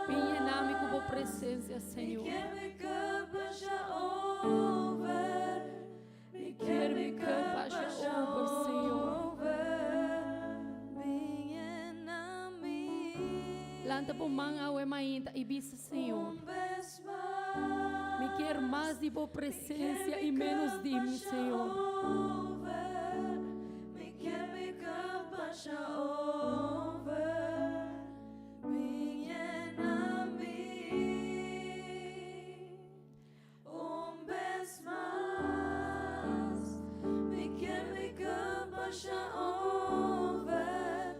Bin yena mi ku bo presensia, Señor. Mi kier mi cup basha over, Señor. Lanta bo man awe mainta i bisa, Señor, mi kier mas di bo presensia i menos di mi, Señor. Un bes mas mi kier mi cup basha over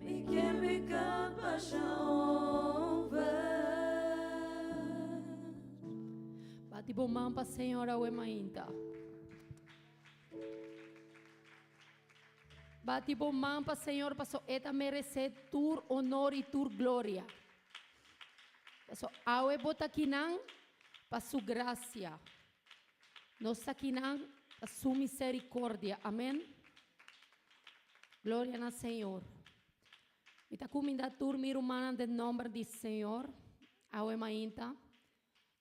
Mi kier mi cup basha over. Bati bo man pa Señor awe mainta. Bati bo man pa Señor paso e ta merece tur honor y tur gloria. Paso awe bo ta kinan pa su gracia. Nos ta kinan pa su misericordia. Amen. Gloria na Señor. Mi ta cuminda tur mi rumannan den nomber di Señor. Awe mainta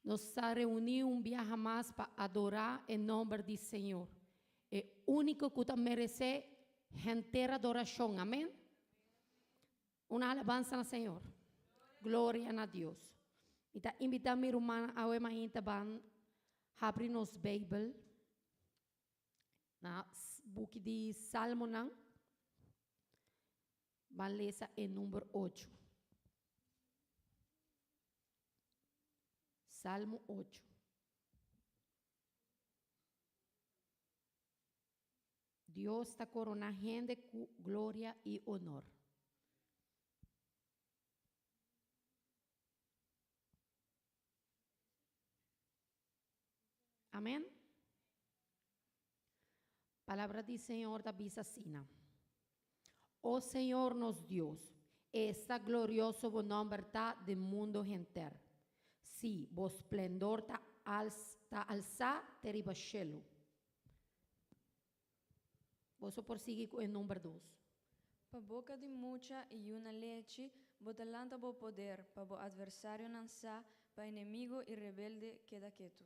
nos ta reuni un biaha mas pa adora e nomber di Señor. E unico cu ta merece henter adoracion. Amen. Un alabansa na Señor. Gloria na Dios. Mi ta invita mi rumannan awe mainta ban habri nos Bijbel na buki di Salmonan. Ban lesa e number ocho. Salmo ocho. Dios ta koroná hende ku gloria i onor. Amen. Palabra di Señor ta bisa asina, O Señor nos Dios, esta glorioso bo nomber ta den mundo henter. Sí, bo splendor ta ta alsá te riba shelu. Boso por sigui ku e number dos. Pa boka di mucha i yu na lechi, bo ta lanta bo poder, pa bo atversarionan sa, pa enemigo i rebelde keda ketu.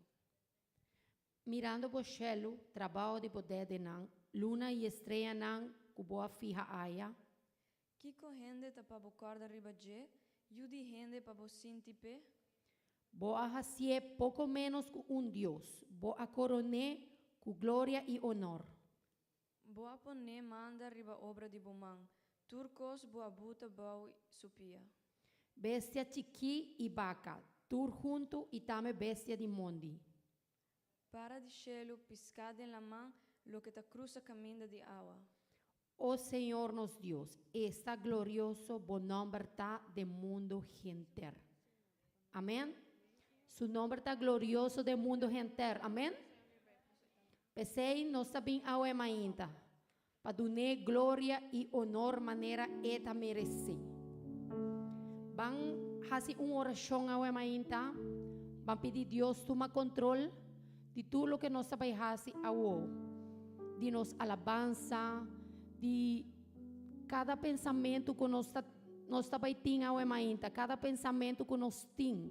Mirando bo shelu, trabao di bo dedenan, luna i estreanan ku bo a fiha aya. Kiko hende ta pa bo kòrda riba dje, yu di hende pa bo sinti p'e? Bo a hasié poko ménos ku un dios, bo a koron'é ku gloria i onor. Bo a pon'é manda riba obra di bo man, tur kos bo a buta bou su pia. Bestia chikí i baka, tur huntu i tambe bestia di mondi. Para di shelu, piská den laman, loke ta krusa kaminda di awa. O Señor nos Dios, esta glorioso bo nomber ta den mundo henter. Amen. Su nomber ta glorioso den mundo henter. Amen. P'esei nos ta bin awe mainta, pa dun'é gloria i honor manera e ta meresé. Ban hasi un orashon awe mainta, ban pidi Dios tuma control di tur loke nos ta bai hasi awo, di nos alabansa, di kada pensamentu ku nos ta nos ta bai tin awe mainta, kada pensamentu ku nos tin,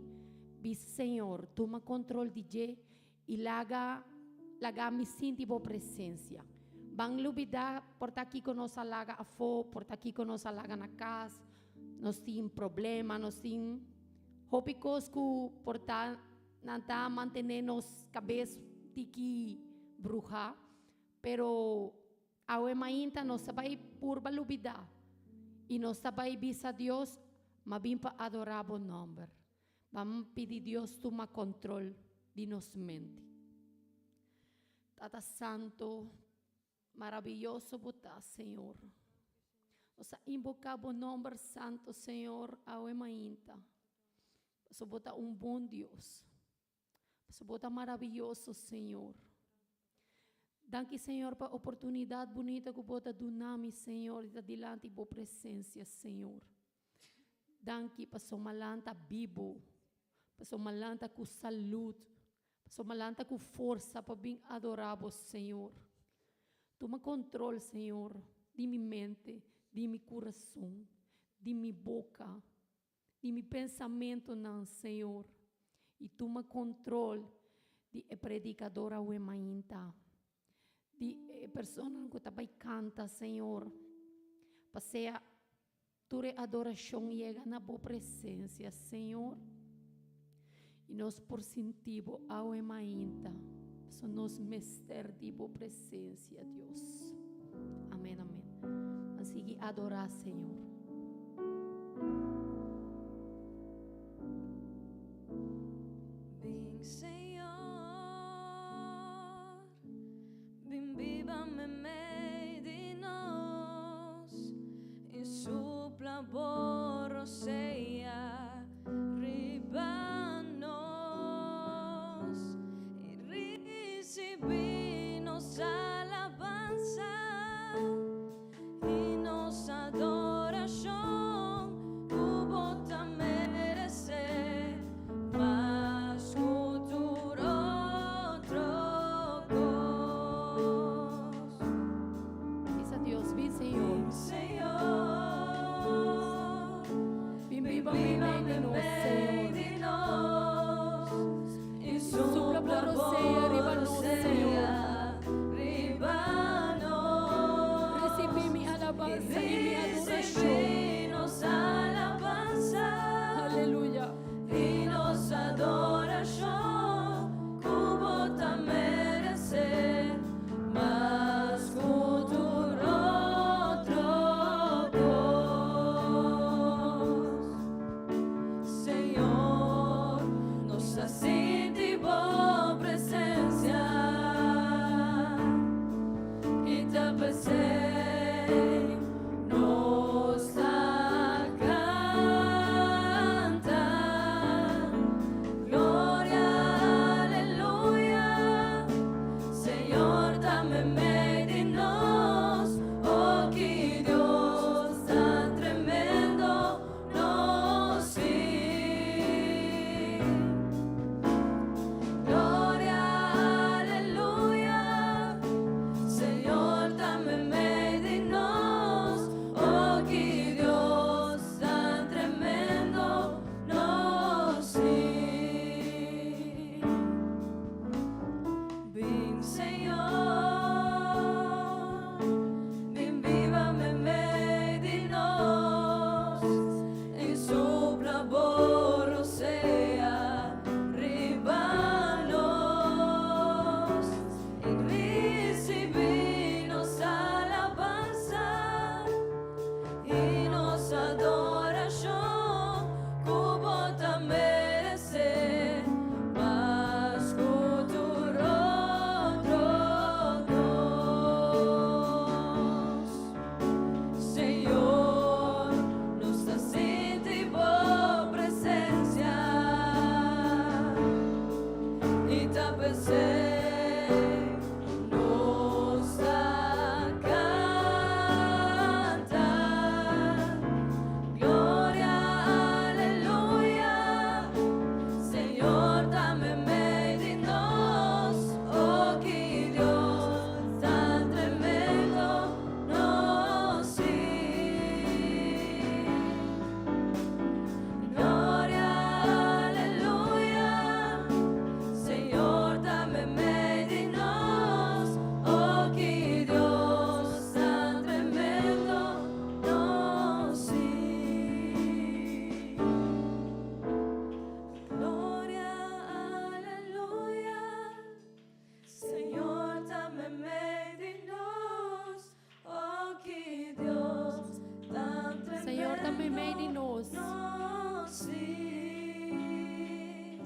bisa Señor, tuma kontrol di dje i laga laga mi sinti bo presensia. Ban lubida por ta kiko nos a laga afó, por ta kiko nos a laga na kas, nos tin problema, nos tin hopi kos ku por ta Nan ta mantené nos kabes tiki bruhá, pero awe mainta nos ta bai purba lubidá i nos ta bai bisa Dios, M'a bin pa adorá bo nòmber. Ban pidi Dios tuma kòntròl di nos mente. Tata Santu, marabiyoso bo ta, Señor. Nos ta inboká bo nòmber santu, Señor, awe mainta. Pasobra bo ta un bon Dios. Pasobra bo ta maraviyoso, Señor. Danki, Señor, pa oportunidad bunita ku bo ta duna mi, Señor, di ta dilanti bo presencia, Señor. Danki pasobra mi a lanta bibo, pasobra mi a lanta ku salud, pasobra mi a lanta ku forsa pa bin adora bo, Señor. Tuma control, Señor, di mi mente, di mi curason, di mi boca. Di mi pensamentonan, Señor, y tuma control di e predicador awe mainta, di e personanan cu ta bay canta, Señor, pa sea tur e adoracion yega na Bo presencia, Señor, y nos por sinti Bo awe mainta, pasobra nos mester di Bo presencia, Dios. Amen, amen. Ban sigui adora Señor. Bin Señor, bin biba meimei di nos i supla bo rosea riba nos i risibí nos alabansa i nos adorashon ku bo ta meresé mas ku tur otro kos. Bisa Dios, bin Señor. Bin Señor, Bin bin biba biba meimei di nos, meimei Señor. di nos i Supla bo supla bo rosea riba nos, Señor. rosea riba nos Risibí mi i alabansa i mi adorashon. risibí nos alabansa Aleluya. i nos adorashon ku bo ta meresé mas ku tur otro kos. Señor, nos a sinti bo presensia i ta p'esei nos ta kanta. Gloria, aleluya, Señor ta meimei di nos, oh ki Dios tan tremendo nos tin. Gloria, aleluya, Señor ta meimei di nos, oh ki Dios tan tremendo nos tin. Bin Señor, bin biba meimei di nos, i supla bo rosea riba nos, i risibí nos alabansa i nos adorashon ku bo ta meresé mas ku tur otro kos. Señor, nos ta sinti bo presensia i ta p'esei nos ta kanta. Gloria, aleluya, Señor ta meimei di nos, oh ki Dios tan tremendo nos tin. Gloria, aleluya, Señor ta meimei di nos, oh ki Dios tan tremendo nos tin. Gloria, aleluya, Señor ta meimei di nos, oh ki Dios tan Señor ta meimei di tremendo nos. nos tin.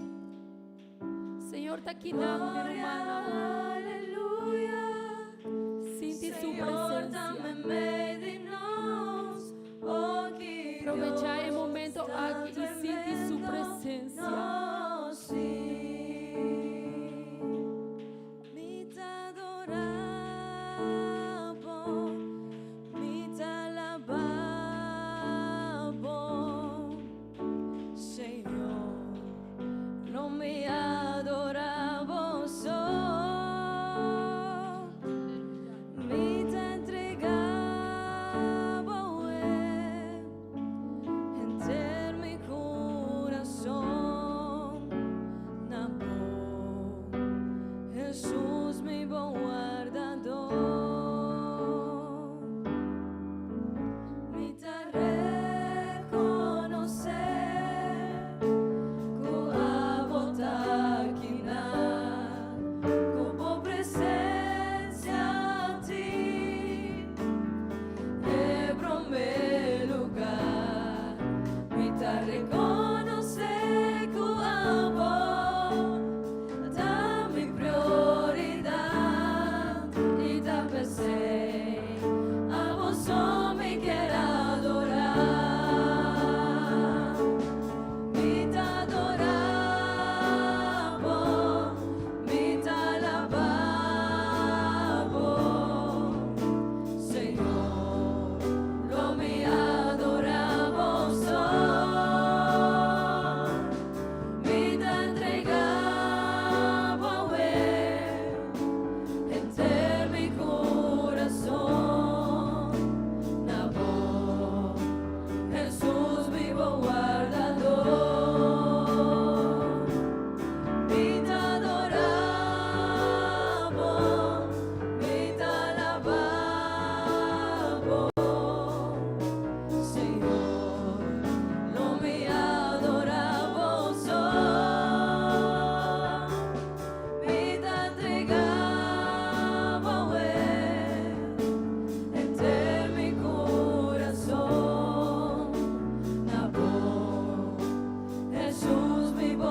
Señor ta akinan, mi Gloria, rumannan. aleluya, Sinti su Señor ta presensia. meimei di nos, oh ki Aprovechá e Dios momento tan aki i sinti su tremendo presensia. nos tin. Mi ta adorá bo, mi ta alabá bo, Señor, lo mi adorá bo so.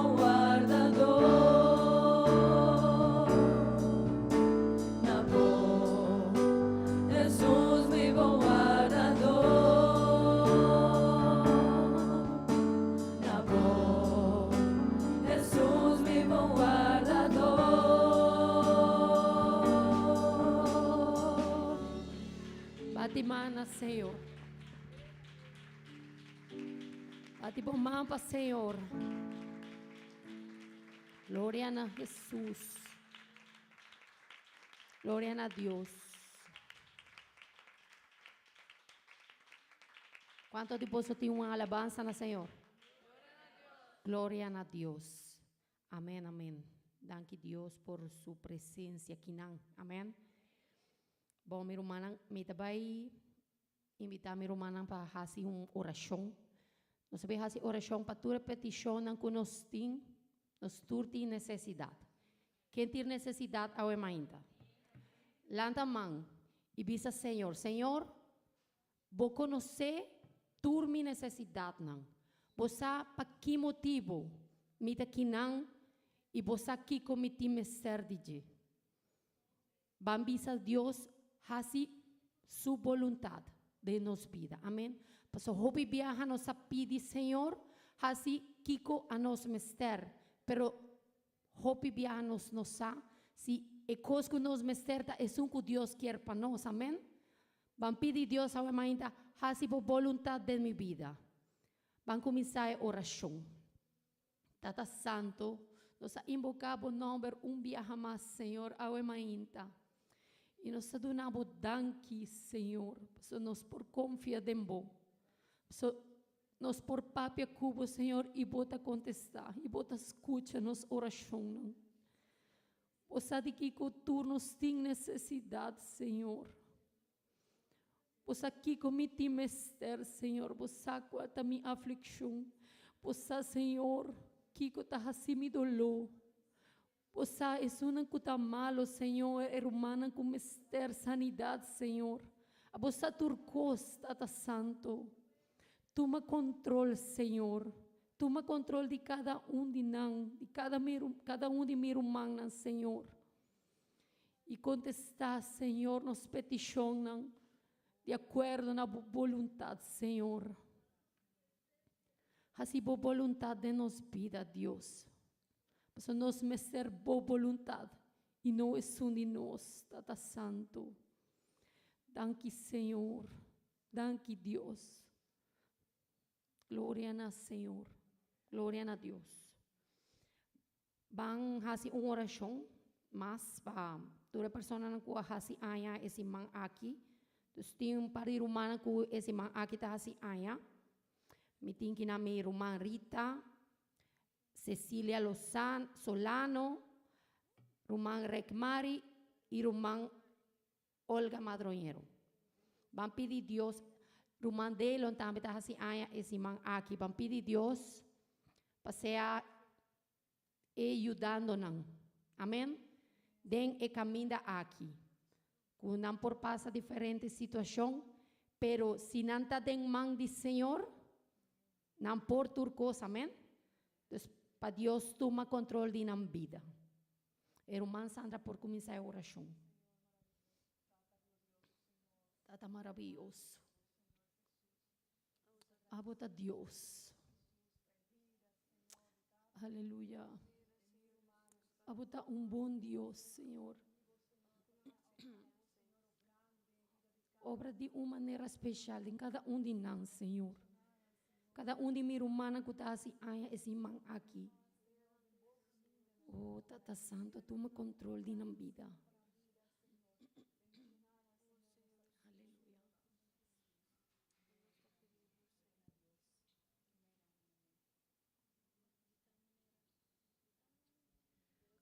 bon wardadó. Na bo, Hesus mi bon wardadó. Na bo, Hesus mi bon wardadó. Bati man na Señor. Bati bo man pa Señor. Gloria na Jesús. Gloria na Dios. Cuanto di boso tin un alabanza na Señor? Gloria na Dios. Amén, amén. Danki Dios por su presencia kinan. Amén. Bon, mi rumannan, mi ta bai invitá mi rumannan pa hasi un orashon. Nos ta bai hasi orashon pa tur e petishonnan ku nos tin. Nos tur tin nesesidat. Ken tin nesesidat awe mainta? Lanta man i bisa Señor, Señor, Bo konosé tur mi nesesidatnan. Bo sa pa ki motibu mi ta kinan i Bo sa kiko mi tin mester di dje. Ban bisa Dios hasi Su boluntad den nos bida. Amen. Pasobra hopi biaha nos a pidi Señor hasi kiko a nos mester, pero hopi biaha nos no sa si e kos ku nos mester ta esun ku Dios kier pa nos. Amen. Ban pidi Dios awe mainta, hasi bo boluntad den mi bida. Ban kuminsá e orashon. Tata Santo, nos a invoká bo nòmber un biaha mas, Señor, awe mainta. I nos ta duna bo danki, Señor, pasobra nos por konfia den bo. Pasobra nos por papia ku bo, Señor, i bo ta kontestá, i bo ta skucha nos orashonnan. Bo sa di kiko tur nos tin nesesidat, Señor. Bo sa kiko mi tin mester, Señor, Bo sa kua ta mi aflikshon. Bo sa, Señor, kiko ta hasi mi doló. Bo sa esunnan ku ta malo, Señor, e rumannan ku mester sanidat, Señor. Abo sa tur kos, Tata Santo. Tuma kontrol, Señor. Tuma kontrol di kada un di nan, di kada mi kada un di mi rumannan, Señor. I kontestá, Señor, nos petishonnan di akuerdo na bo boluntat, Señor. Hasi bo boluntat den nos bida, Dios. Pasobra nos mester bo boluntat i no esun di nos, Tata Santu. Danki, Señor. Danki, Dios. Gloria na Señor. Gloria na Dios. Ban hasi un orashon mas pa tur e personanan ku a hasi aña e siman aki. Dus tin un par di rumannan ku e siman aki ta hasi aña. Mi tin ki na mi ruman Rita, Cecilia Lozan, Solano, ruman Rekmari i ruman Olga Madroñero. Ban pidi Dios, ruman Delon tambe ta hasi aña e siman aki. Ban pidi Dios pa sea e yudando nan. Amen. Den e kaminda aki. Ku nan por pasa diferente situashon, pero si nan ta den man di Señor, nan por tur kos. Amen. Dus pa Dios tuma kontrol di nan bida. E ruman Sandra por kuminsá e orashon. Tata maraviyoso. Abo ta Dios. Aleluya. Abo ta un bon Dios, Señor. Obra di un manera spesial den kada un di nan, Señor. Kada un di mi rumannan ku ta hasi aña e siman aki. Oh, Tata Santo, tuma control di nan bida. Aleluya.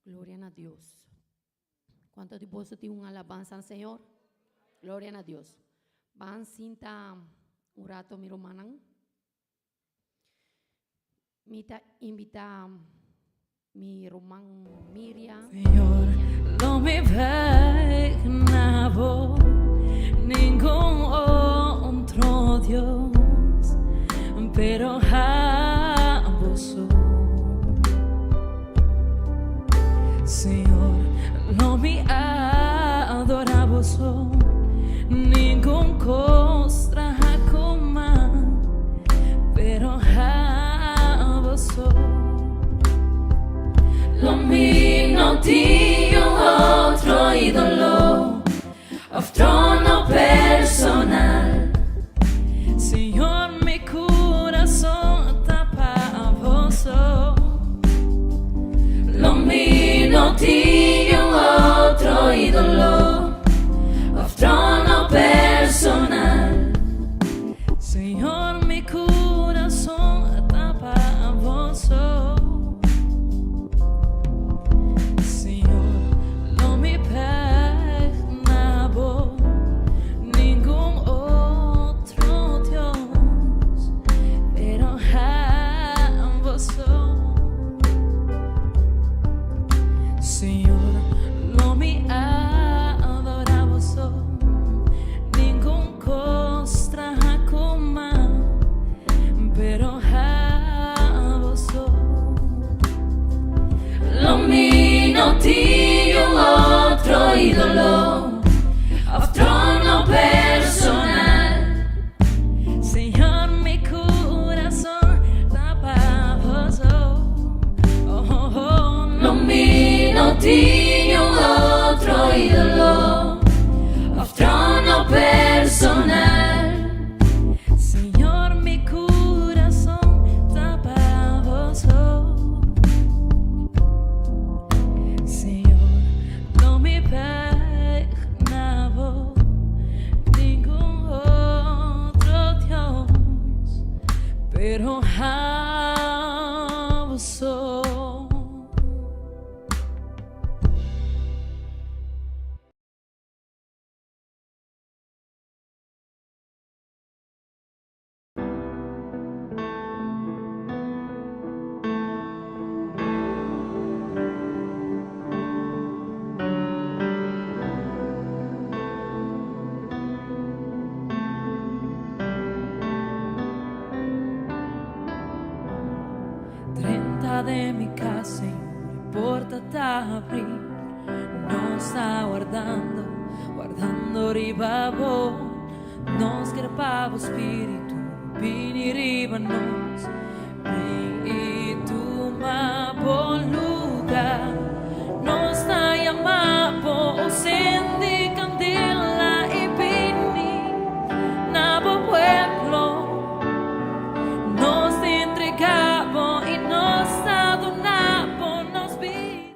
Gloria na Dios. Cuanto di boso tin un alabanza al Señor? Gloria na Dios. Ban sinta un rato, mi rumannan. Mi ta invita mi ruman Miriam. Señor, lo mi bai na bo, ningun otro Dios, pero a bo so. Señor, lo mi adora bo so, ningun cos traha cu man, pero abo so. Lo mi no tin un otro idolo of trono personal. Señor, mi curason ta pa bo so. Lo mi no tin un otro idolo of trono personal. Señor, mi curason ta pa bo so. Señor, lo mi bek na bo, ningun otro Dios, pero abo so. Señor, lo mi adora bo so, ningun cos traha cu man, pero abo so. Lo mi no tin un otro idolo of trono personal. Señor, mi curason ta pa bo so. Oh, oh, oh. Lo mi no tin un otro idolo of trono personal. Señor, mi curason ta pa bo so. Señor, lo mi bek na bo, ningun otro Dios, pero abo so. Drenta den mi cas, Señor, porta ta habri. Nos ta wardando, wardando riba bo. Nos kier pa bo spirito bini riba nos. Bin y tuma bo lugar. Nos ta yama bo, cende candela y bini na bo pueblo. Nos entrega bo y nos ta duna bo nos bida.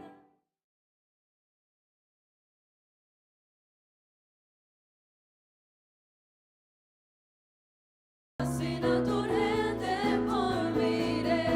Asina tur hende por mir'é.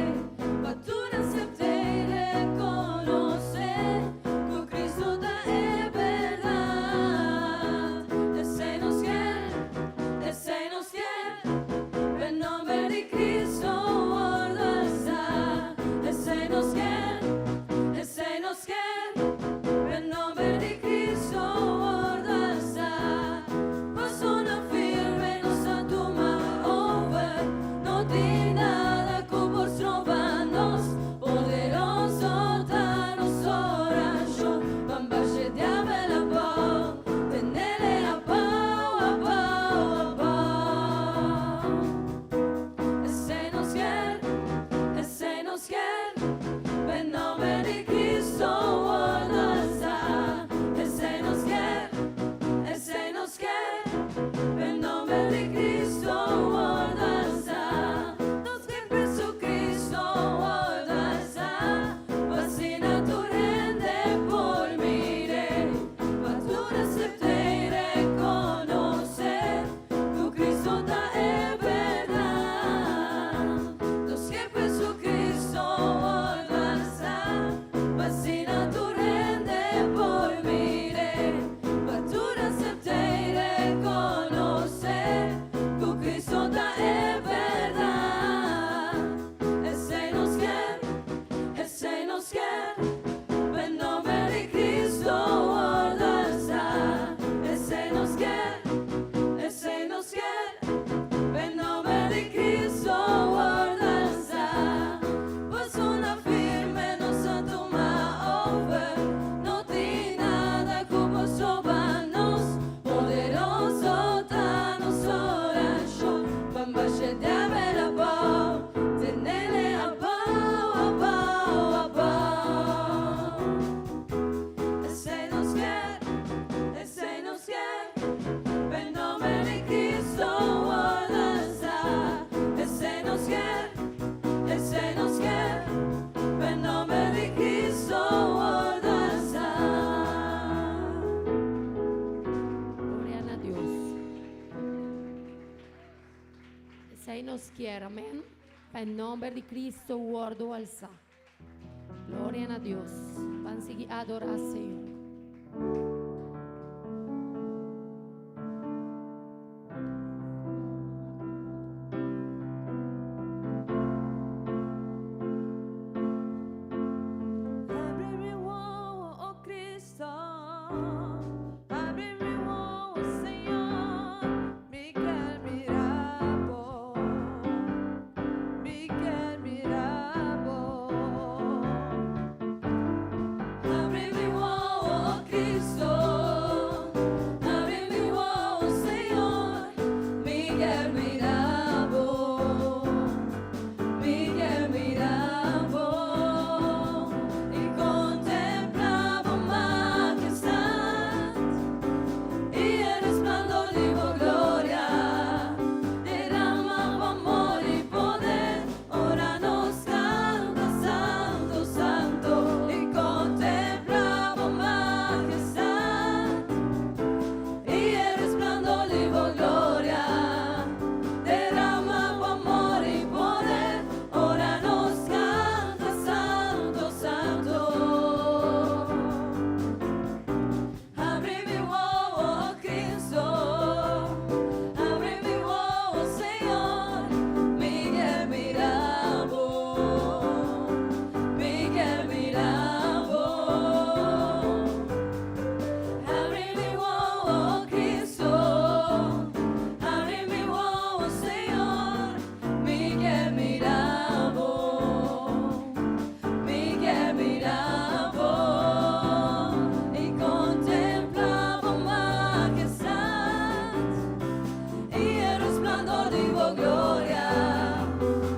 nos kier, amen. Pa e nomber di Cristo wordo alsa. Gloria na Dios. Ban sigui adora Señor. Abri mi wowo, oh Cristo. Abri mi wowo, Señor. Mi kier mira bo. Mi kier mira bo. Abri mi wowo, oh Cristo. Abri mi wowo, Señor. Mi kier mira bo. Mi kier mira bo i kontemplá bo mahestat i e resplandor di bo gloria. Derama bo amor i poder, ora nos kanta santu, santu i kontemplá bo mahestat i e resplandor di bo gloria. Derama bo amor i poder, ora nos kanta santu, santu. Abri mi wowo, oh Cristo. Abri mi wowo, Señor. Mi kier mira bo. Mi kier mira bo. Abri mi wowo, oh Cristo. Abri mi wowo, Señor. Mi kier mira bo. Mi kier mira bo. I kontemplá bo mahestat i e resplandor di bo gloria.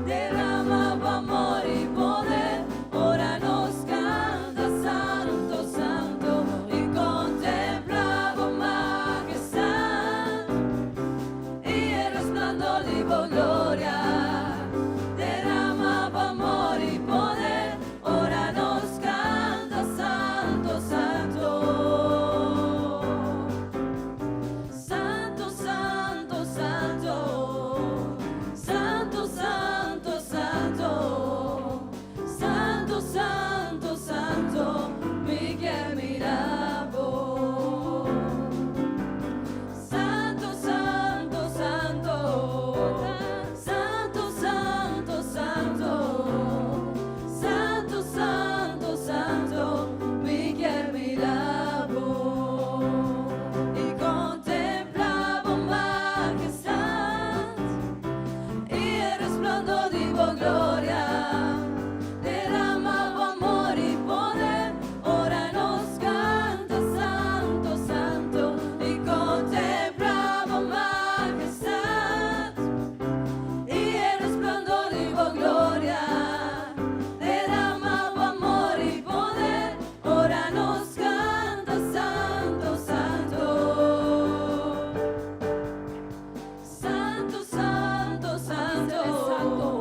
Derama bo amor i poder, ora nos kanta santu, santu i kontemplá bo mahestat i e resplandor di bo gloria. Derama bo amor i poder, ora nos kanta santu, santu. Santu, santu, santu. Santu, santu, santu. Santu, santu, santu. Mi kier mira bo. Santu, santu, santu. Santu, santu, santu. Santu, santu, santu. Mi kier mira bo. I kontemplá bo mahestat i e resplandor di bo gloria. Derama bo amor i poder, ora nos kanta santu, santu i kontemplá bo mahestat i e resplandor di bo gloria. Derama bo amor i poder, ora nos kanta santu, santu. Santu, santu, santu. Santu.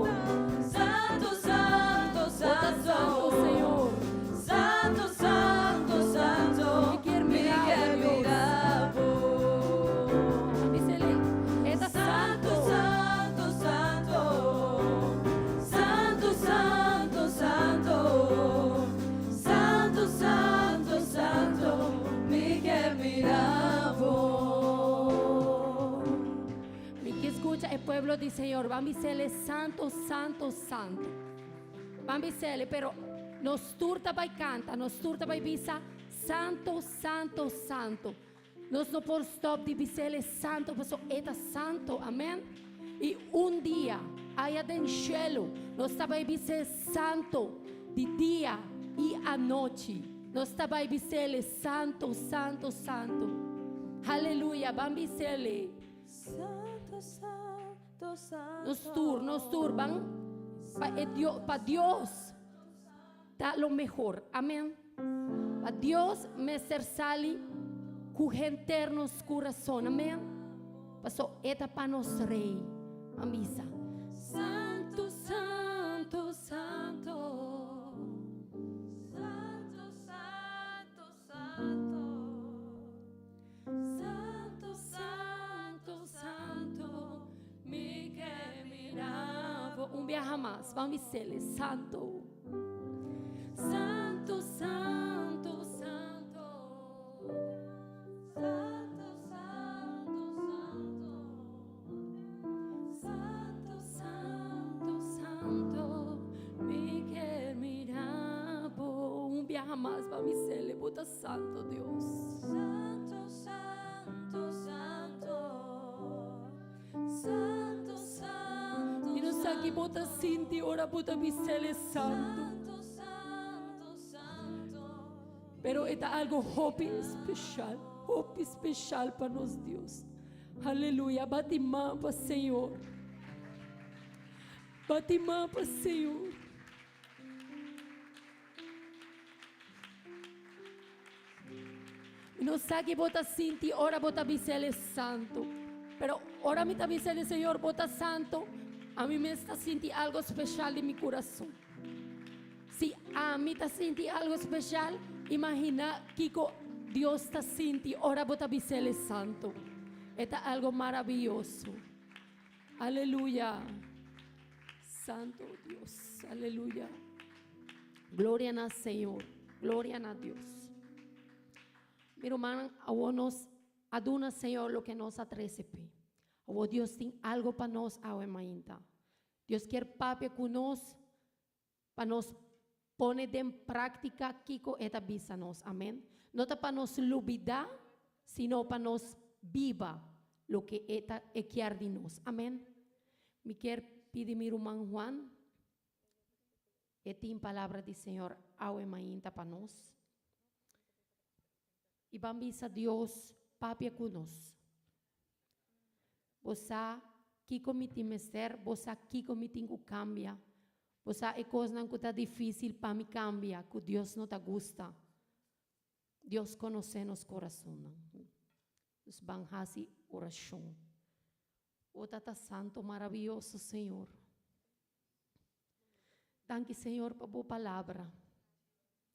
Santu, santu, Santu, santu. Señor. Santu, santu, santu. Mi kier mira Mi kier Dios. mira bo. Bis'é, e ta Santu, santu. santu, santu. Santu, santu, santu. Santu, santu, santu. Mi kier mira bo. Mi kier skucha e pueblo di Señor. Ban bis'é santu, santu, santu. Ban bis'é, pero nos tur ta bai kanta, nos tur ta bai bisa santu, santu, santu. Nos no por stòp di bis'é santu, paso e ta santu, amèn. I un dia, aya den shelu, nos ta bai bis'é santu di dia i anochi. Nos ta bai bis'é santu, santu, santu. Aleluya, ban bis'é. Santu, santu, santu. Nos tur, ban pa Dios, pa Dios ta lo mehor. Amèn. Pa Dios mester sali ku henter nos kurason. Amèn. Paso e ta pa nos rei. Amisa. Santu, santu, santu. Santu, santu, santu. Santu, santu, santu. Mi kier mira. biaha mas, ban bisele, Santo. Santo, Santo, Santo. Santo, Santo, Santo. Santo, Santo, Santo. Mi kier mira bo. Un biaha mas, ban bisele, bo ta santo, Dios. Santo, Santo, Santo. Santo, Santo. Mi no sa ki bo ta sinti ora bo ta bisele santo. Santo, Santo, Santo. Pero e ta algo hopi special, hopi special pa nos Dios. Aleluya. Bati man pa Señor. Bati man pa Señor. Mi no sa ki bo ta sinti ora bo ta bisele santo. Pero ora mi ta bisele Señor, bo ta santo, ami mes ta sinti algo special den mi curason. Si ami ta sinti algo special, imagina kico Dios ta sinti ora bo ta bisele santo. E ta algo maraviyoso. Aleluya. Santo Dios. Aleluya. Gloria na Señor. Gloria na Dios. Mi rumannan, awor nos a duna Señor loke nos a trece p'e. Awor Dios tin algo pa nos awe mainta. Dios kier papia cu nos pa nos pone den práctica kico e ta bisa nos. Amen. No ta pa nos lubida, sino pa nos biba loke e ta e kier di nos. Amen. Mi kier pidi mi ruman Juan, e tin palabra di Señor awe mainta pa nos. I ban bisa Dios papia ku nos. Bo sa kiko mi tin mester, bo sa kiko mi tin ku kambia, bo sa e kosnan ku ta difísil pa mi kambia, ku Dios no ta gusta. Dios konosé nos korasonnan. Nos ban hasi orashon. O Tata Santo maravioso Señor. Danki Señor pa bo palabra.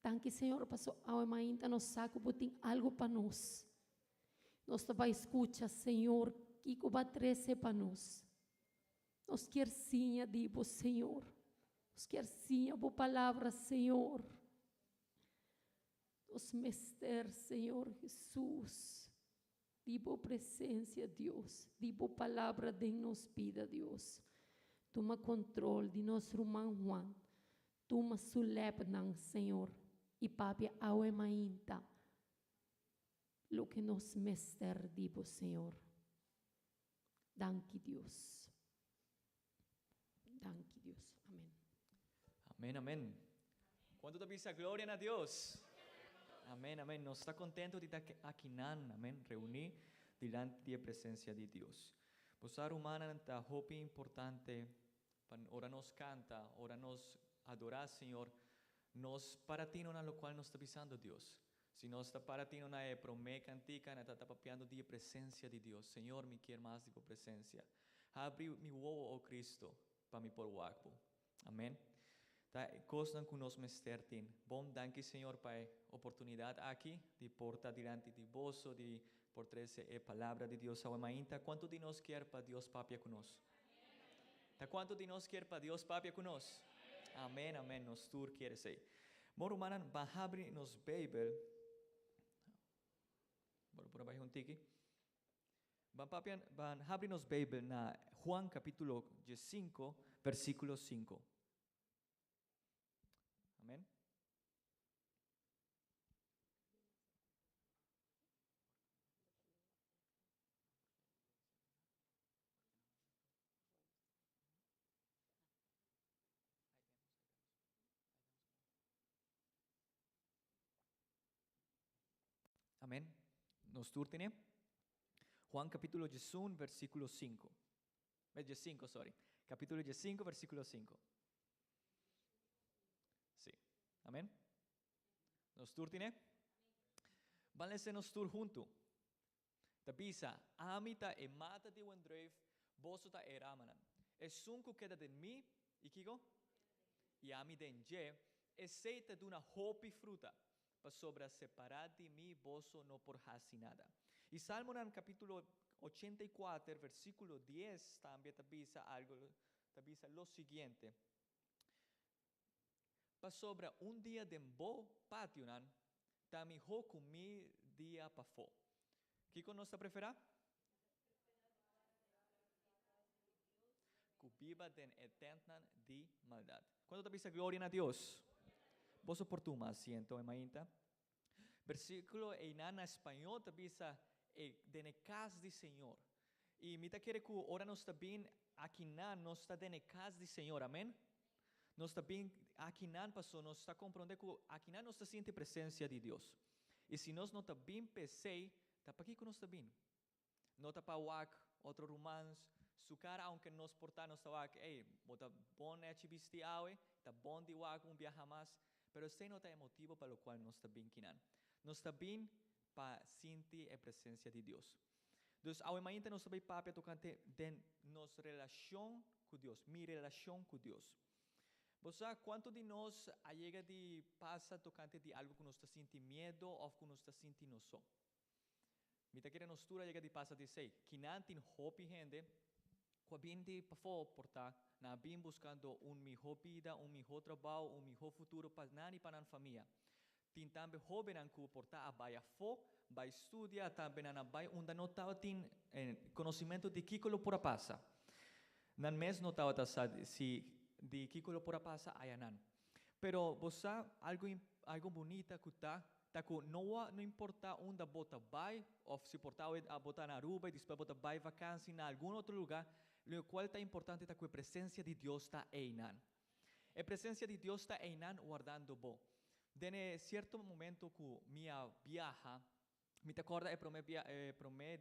Danki Señor paso awe mainta nos sa ku bo tin algo pa nos. Nos ta bai skucha Señor kiko bo a trese pa nos. Nos kier siña di bo Señor. Nos kier siña bo palabra Señor. Nos mester Señor Jesus di bo presencia Dios, di bo palabra den nos bida Dios. Tuma control di nos ruman Juan. Tuma su lepnan Señor y papia awe mainta loke nos mester di bo Señor. Danki Dios. Danki Dios. Amen. Amen, amen. Cuanto ta bisa gloria na Dios? Amen, amen. Nos ta contento di ta akinan, amen, reuni dilanti di e presencia di Dios. Bo sa rumannan ta hopi importante pa ora nos canta, ora nos adora Señor, nos para tino na locual nos ta bisando Dios. Si nos ta para tino na e prome cantica, na ta ta papiando di e presencia di Dios. Señor, mi kier mas di bo presencia. Habri mi wowo, o Cristo, pa mi por wak bo. Amen. Ta e cosnan cu nos mester tin. Bon, danki Señor pa e oportunidad aki di por ta dilanti di boso, di por trece e palabra di Dios awe mainta. Cuanto di nos kier pa Dios papia cu nos? Ta cuanto di nos kier pa Dios papia cu nos? Amen, amen. Nos tur kier esey. Bon rumannan, ban habri nos Bijbel. Bo lo por a bai un tiki. Ban papia, ban habri nos Bijbel na Juan capítulo 5, versículo 5. Amen. Amen. Nos tur tene. Juan capítulo 1, versículo 5. 5, sorry. Capítulo 5, versículo 5. Sí. Amen. Nos tur tene. Ban lesa nos tur hunto. Ta bisa, Ami ta e mata di wendruif, boso ta e ramanan. Esun ku keda den mi, i kiko? I ami den dje, esei ta duna hopi fruta, pasobra separá di mi boso no por hasi nada. I Salmonan kapítulo 84, versíkulo 10 tambe ta bisa algo. ta bisa lo siguiente: Pasobra un dia den bo pationan ta mihó ku 1000 dia pafó. Kiko nos ta preferá? Ku biba den e tentnan di maldat. Kuantu ta bisa gloria na Dios? Boso por tuma asiento e mainta. Versíkulo einan na spañó ta bisa e den e kas di Señor. I mi ta kere ku ora nos ta bin akinan nos ta den e kas di Señor. Amèn? Nos ta bin akinan paso nos ta komprondé ku akinan nos ta sinti presensia di Dios. I si nos no ta bin p'esei, ta pakiko nos ta bin? No ta pa wak otro rumans su kara aunke nos por ta nos ta wak, ey, bo ta bon nechi bisti awe, ta bon di wak un biaha mas, pero esei no ta e motibo pa lokual nos ta bin kinan. Nos ta bin pa sinti e presensia di Dios. Dus awe mainta nos ta bay papia tokante den nos relashon ku Dios, mi relashon ku Dios. Bo sa kuantu di nos a yega di pasa tokante di algu ku nos ta sinti miedo òf ku nos ta sinti nos so? Mi ta kere nos tur a yega di pasa di esei. Kinan tin hopi hende ku a bin di pafó por ta nan a bin buskando un mihó bida, un mihó trabou, un mihó futuro pa nan i pa nan famia. Tin tambe hóbennan ku por ta a bai afó, bai studia, tambe nan a bai unda no tabatin konosimentu di kiko lo por a pasa. Nan mes no tabata sa si di kiko lo por a pasa ayanan. Pero bo sa algu algu bunita ku ta, ta ku no no importa unda bo ta bai òf si por ta awe bo ta na Aruba i despues bo ta bai vakansi na algun otro lugá, lokual ta importante ta ku e presensia di Dios ta einan. E presensia di Dios ta einan wardando bo. Den e sierto momento ku mi a biaha, mi ta kòrda e promé bia e promé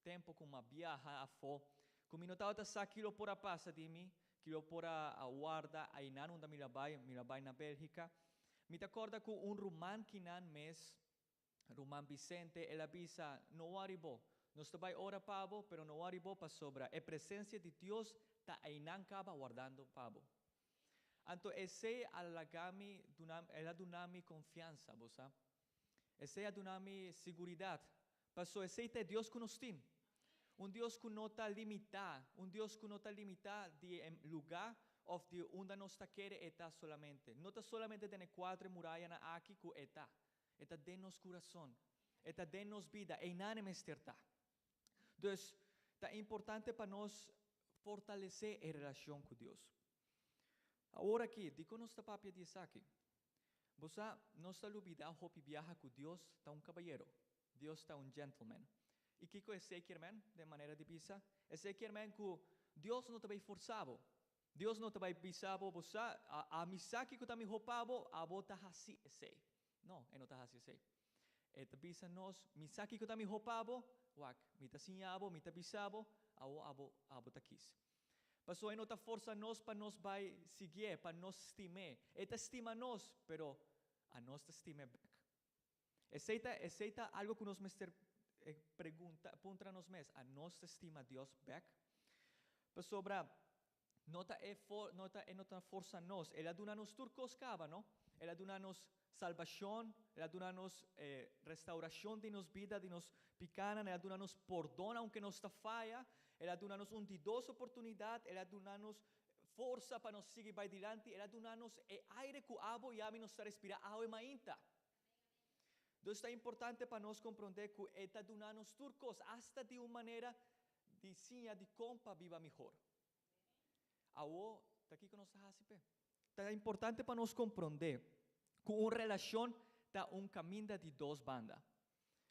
tempu ku mi a biaha afó, ku mi no tabata sa kilo por a pasa di mi, kilo por a warda einan unda mi la bai, mi la bai na Bélgika. Mi ta kòrda ku un ruman kinan mes, Ruman Vicente, el a bisa, No wòri bo. Nos ta bai ora pa bo, pero no wòri bo pasobra e presensia di Dios ta einan kaba wardando pa bo. Anto esei a laga mi duna, el a duna mi konfiansa, bo sa. Esei a duna mi siguridat, paso esei ta e Dios ku nos tin. Un Dios ku no ta limitá, un Dios ku no ta limitá di e lugá òf di unda nos ta kere e ta solamente. No ta solamente den e kuater murayanan aki ku e ta. E ta den nos kurason. E ta den nos bida. Einan e mester ta. Dus, ta importante pa nos fortalesé e relashon ku Dios. Awor aki, dikon nos ta papia di esaki? Bo sa, nos ta lubidá hopi biaha ku Dios ta un kabayero. Dios ta un gentleman. I kiko esei kier men, den manera di bisa? Esei kier men ku Dios no ta bai forsa bo. Dios no ta bai bisa bo, Bo sa, ami sa kiko ta mihó pa bo, abo ta hasi esei. No, e no ta hasi esei. E ta bisa nos, Mi sa kiko ta mihó pa bo, wak, mi ta siña bo, mi ta bisa bo, awo abo, abo ta kis. Pasobra e no ta forsa nos pa nos bai siguié, pa nos stim'é. E ta stima nos, pero anos ta stim'é bèk. Esei ta, esei ta algo ku nos mester pregunta, puntra nos mes, anos ta stima Dios bèk? Pasobra no ta e for, no ta, e no ta forsa nos, el a duna nos tur kos kaba, no? El a duna nos salbashon, el a duna nos restaurashon di nos bida, di nos pikanan, el a duna nos pordon aunke nos ta faya, el a duna nos un di dos oportunidat, el a duna nos forsa pa nos sigui bai dilanti, el a duna nos e aire ku abo i ami nos ta respirá awe mainta. Dus ta importante pa nos komprondé ku e ta duna nos tur kos, asta di un manera di siña di kon pa biba mihor. Awo, ta kiko nos ta hasi p'e? Ta importante pa nos komprondé ku un relashon ta un kaminda di dos banda.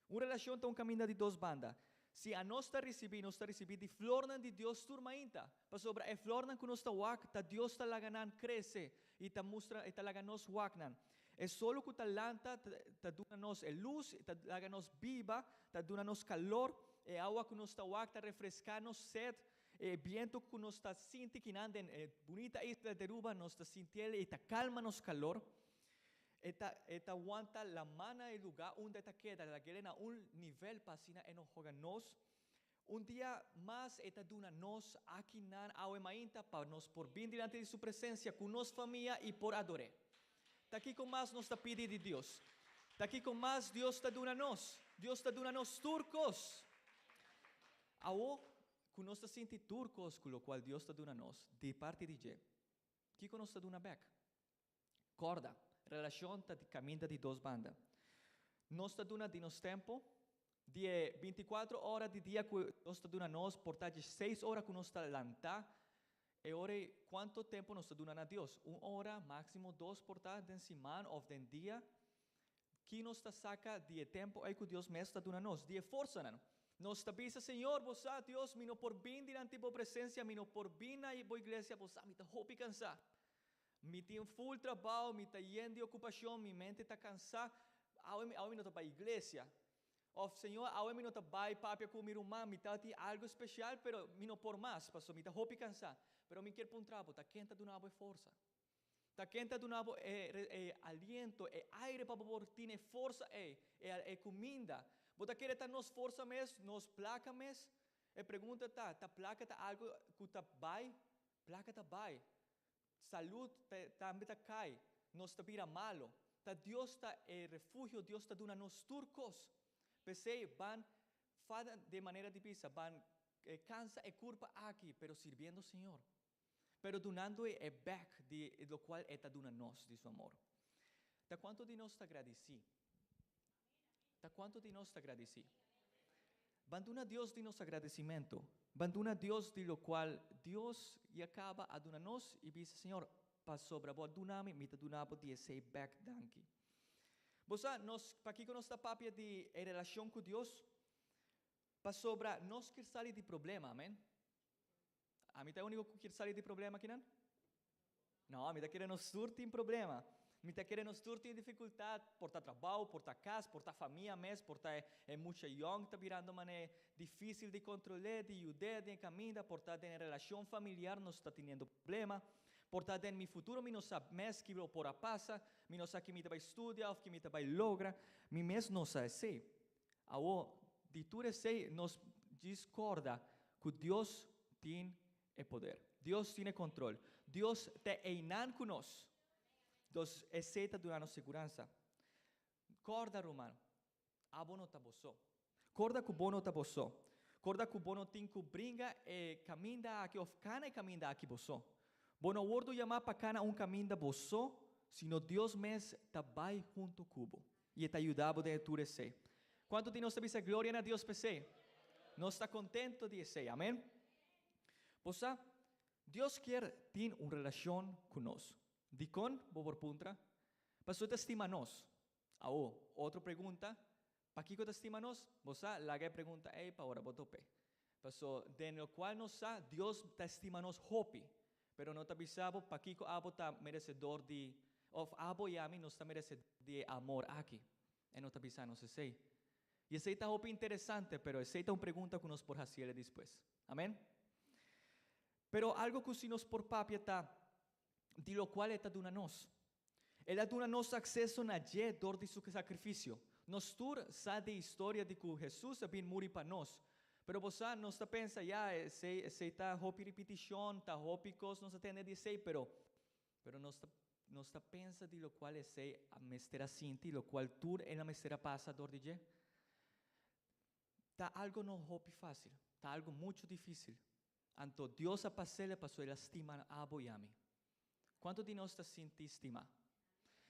Un relashon ta un kaminda di dos banda. Si anos ta risibí, nos ta risibí di flornan di Dios tur mainta, pasobra e flornan ku nos ta wak ta Dios ta laga nan krese i ta mustra i ta laga nos wak nan. E solo ku ta lanta ta duna nos e lus, ta laga nos biba, ta duna nos kalor, e awa ku nos ta wak ta refreská nos sed, e bientu ku nos ta sinti kinan den e bunita isla di Aruba nos ta sintiel i ta kalma nos kalor. E ta e ta wanta laman na e lugá unda e ta keda, lag'el na un nivel pa asina e no hoga nos. Un dia mas e ta duna nos akinan awe mainta pa nos por bin dilanti di su presensia ku nos famia i por ador'é. Ta kiko mas nos ta pidi di Dios? Ta kiko mas Dios ta duna nos? Dios ta duna nos tur kos. Awo. Ku nos ta sinti tur kos ku lokual Dios ta duna nos di parti di dje, kiko nos ta duna bèk? Kòrda, relashon ta di kaminda di dos banda. Nos ta duna di nos tempu, di e bintikuatro ora di dia ku Dios ta duna nos, por ta diesseis ora ku nos ta lantá, e ora ei kuantu tempu nos ta duna na Dios? Un ora, máksimo dos por ta den siman òf den dia. Ki nos ta saka di e tempu ei ku Dios mes ta duna nos? Di e forsanan. Nos ta bisa, Señor, Bo sa, Dios, mi no por bin dilanti Bo presensia, mi no por bin na Bo iglesia, Bo sa, mi ta hopi kansá. Mi tin ful trabao, mi ta yen di okupashon, mi mente ta kansá, awe mi, awe mi no ta bai iglesia. Òf, Señor, awe mi no ta bai papia ku mi ruman, mi ta tin algu spesial, pero mi no por mas, pasobra mi ta hopi kansá. Pero mi kier puntra bo, ta ken ta duna bo e forsa? Ta ken ta duna bo e e aliento, e aire pa bo por tin e forsa ei, e e kuminda? Bo ta kere ta nos forsa mes, nos plaka mes? E pregunta ta, ta plaka ta algu ku ta bai? Plaka ta bai. Salud ta tambe ta kai. Nos ta bira malo. Ta Dios ta e refugio, Dios ta duna nos tur kos. P'esei ban fada den manera di bisa, ban kansa e kurpa aki, pero sirbiendo Señor. Pero dunando e bek di locual e ta duna nos di su amor. Ta cuanto di nos ta gradici? Ta cuanto di nos ta gradici? Ban duna Dios di nos agradecimento. Ban duna Dios di locual Dios ya caba a duna nos y bisa, Señor, pasobra bo a duna mi, mi ta duna bo di esey bek danki. Bo sa, nos, pakico nos ta papia di e relacion cu Dios? Pasobra nos kier sali di problema, amen? Ami ta e úniko ku kier sali di problema akinan? No, mi ta kere nos tur tin problema. Mi ta kere nos tur tin difikultat, por ta trabou, por ta kas, por ta famia mes, por ta e mucha yòn ta birando manera difísil di kontrol'é, di yud'é den e kaminda, por ta den e relashon familiar nos ta teniendo problema, por ta den mi futuro mi no sa mes ki lo por a pasa, mi no sa ki mi ta bai studia òf ki mi ta bai logra, mi mes no sa esei. Awor, di tur esei nos djis corda cu Dios tin e poder. Dios tin e control. Dios ta einan cu nos. Dos, esei ta duna nos seguransa. Corda, ruman, abo no ta bo so. Corda cu bo no ta bo so. Corda cu bo no tin cu bringa e caminda aki of cana e caminda aki bo so. Bo no wordo yama pa cana un caminda bo so, sino Dios mes ta bai hunto cu bo. I e ta yuda bo den e tur esei. Kuantu di nos ta bisa gloria na Dios p'esei? Nos ta kontento di esei, amen? Bo sa, Dios kier tin un relashon ku nos. Dikon? Bo por puntra. Pasobra e ta stima nos. Awo, otro pregunta, pakiko e ta stima nos? Bo sa, laga e pregunta ei pa ora bo top'é. Paso, den lokual nos sa, Dios ta stima nos hopi, pero no ta bisa bo pakiko abo ta meresedor di, òf abo i ami nos ta meresedor di e amor aki. E no ta bisa nos esei. I esei ta hopi interesante, pero esei ta un pregunta ku nos por hasiel despues. Amen? Pero algo ku si nos por papia ta di lokual e ta duna nos. El a duna nos akseso na dje dor di su sakrifisio. Nos tur sa di historia di ku Hesus a bin muri pa nos. Pero bo sa, nos ta pensa, ya, esei, esei ta hopi ripitishon, ta hopi kos nos a tende di esei, pero, pero nos ta, nos ta pensa di lokual esei a mester a sinti, lokual tur el a mester a pasa dor di dje. Ta algo no hopi fásil, ta algo muchu difísil. Anto Dios a pas'el pasobra el a stima abo i ami. Kuantu di nos ta sinti stimá?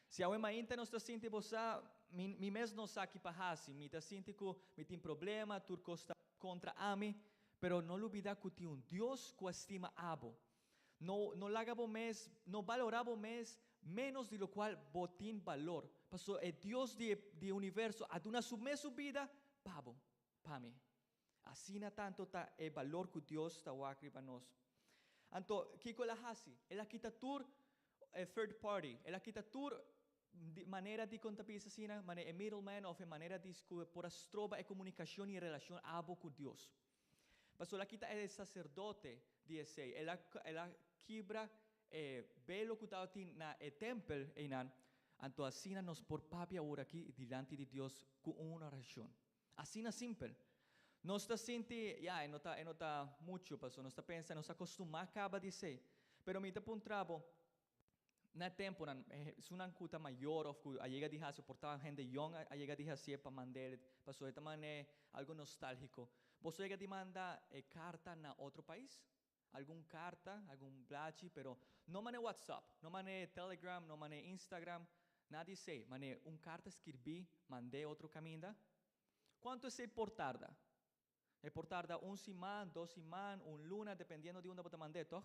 Si awe mainta nos ta sinti bo sa, mi, mi mes no sa ki pa hasi, mi ta sinti ku mi tin problema, tur kos ta kontra ami, pero no lubidá ku tin un Dios ku a stima abo. No, no laga bo mes, no balorá bo mes ménos di lokual bo tin balor, pasobra e Dios di e, di e universo a duna su mes su bida pa bo, pa mi. Asina tanto ta e balor ku Dios ta wak riba nos. Anto, kiko el a hasi? El a kita tur e third party, el a kita tur manera di kon ta bisa asina, manera e middleman òf e manera di ku por a stroba e komunikashon i e relashon abo ku Dios. Pasobra el a kita e saserdote di esei, el a el a kibra e belo ku tabatin na e tèmpel einan. Anto asina nos por papia awor aki dilanti di Dios ku un orashon. Asina simpel. Nos ta sinti, ya, e no ta, e no ta muchu, pasobra nos ta pensa, nos a kostumá kaba di esei. Pero mi ta puntra bo, na e tempunan, esunnan ku ta mayor òf ku a yega di hasi, por ta hende yòn a yega di hasié pa mand'é, pasobra e ta manera algu nostálgiko. Boso a yega di manda e karta na otro pais? Algun karta, algun blachi, pero no mane WhatsApp, no mane Telegram, no mane Instagram, nada di esei. Mane un karta skirbí, mand'é otro kaminda. Kuantu esei por tarda? E por tarda un siman, dos siman, un luna, dependiendo di unda bo ta mand'é, tòg?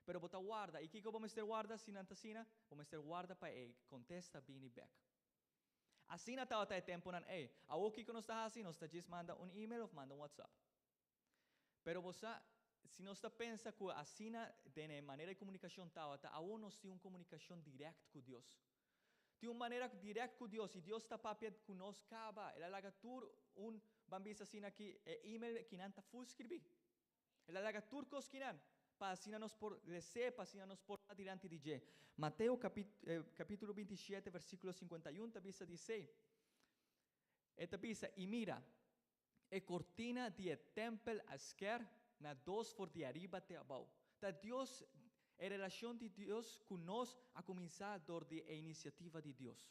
Pero bo ta warda. I kiko bo mester warda si nan ta asina? Bo mester warda pa e kontesta bini bèk. Asina tabata e tempunan ei. Awor kiko nos ta hasi? Nos ta djis manda un email òf manda un WhatsApp. Pero bo sa, si nos ta pensa ku asina den e manera di komunikashon tabata, awor nos tin un komunikashon dirèkt ku Dios. Tin un manera dirèkt ku Dios i Dios ta papia ku nos kaba. El a laga tur un, ban bisa asina aki, e email kinan ta ful skirbí. El a laga tur kos kinan pa asina nos por les'é, pa asina nos por ta dilanti di dje. Mateo kapítulo 27 versíkulo 51 ta bisa di esei. E ta bisa, I mira, E kortina di e tèmpel a skèr na dos for di ariba te abou. Ta Dios, e relashon di Dios ku nos a kuminsá dor di e inisiativa di Dios.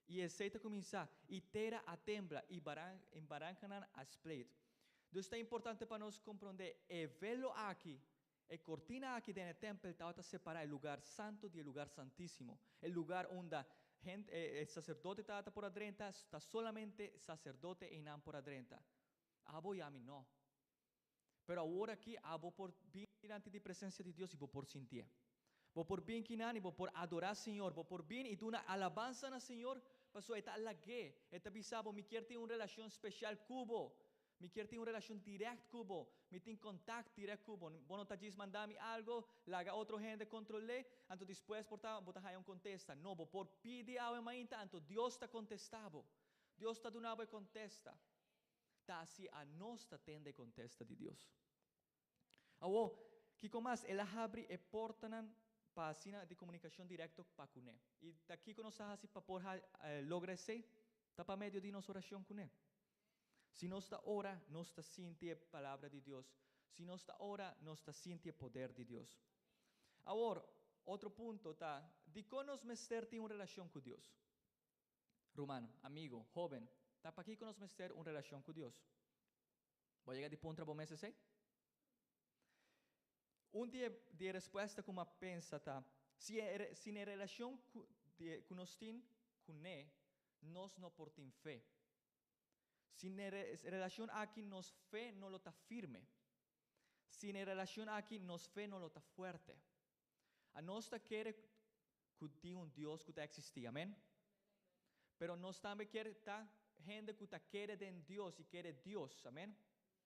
I esei ta kuminsá, i tera a tembla, i barankanan a spleit. Dus ta importante pa nos komprondé e velo aki, e kortina aki den e tèmpel tabata separá e lugar santu di e lugar santísimo, e lugar unda hende, e saserdote tabata por a drenta, ta solamente saserdote einan por a drenta. Abo i ami no. Pero awor aki abo por bin dilanti di presensia di Dios i bo por sintié. Bo por bin kinan i bo por adorá Señor, bo por bin i duna alabansa na Señor, pasobra e ta halag'é, e ta bisa bo, Mi kier tin un relashon speshal ku bo. Mi kier tin un relashon dirèkt ku bo. Mi tin kontakt dirèkt ku bo. Bo no ta djis manda mi algu, laga otro hende kontrol'é, anto despues por ta bo ta haña un kontesta. No, bo por pidi awe mainta, anto Dios ta kontestá bo. Dios ta duna bo e kontesta. Ta hasi anos ta tende e kontesta di Dios. Awor, kiko mas? El a habri e portanan pa asina di komunikashon direkto pa kuné. I ta kiko nos ta hasi pa por logra esei? Ta pa medio di nos orashon kuné. Si nos ta ora, nos ta sinti e Palabra di Dios. Si nos ta ora, nos ta sinti e poder di Dios. Awor, otro punto ta, dikon nos mester tin un relashon ku Dios? Ruman, amigo, hóben, ta pakiko nos mester un relashon ku Dios? Bo a yega di puntra bo mes esei? Un di e di e respuesta ku mi a pensa ta, si e sin e relashon ku di ku nos tin kuné, nos no por tin fe. Sin e relashon aki nos fe no lo ta firme. Sin e relashon aki nos fe no lo ta fuerte. Anos ta kere ku tin un Dios ku ta eksistí, amen? Pero nos tambe kier ta hende ku ta kere den Dios i kere Dios, amen?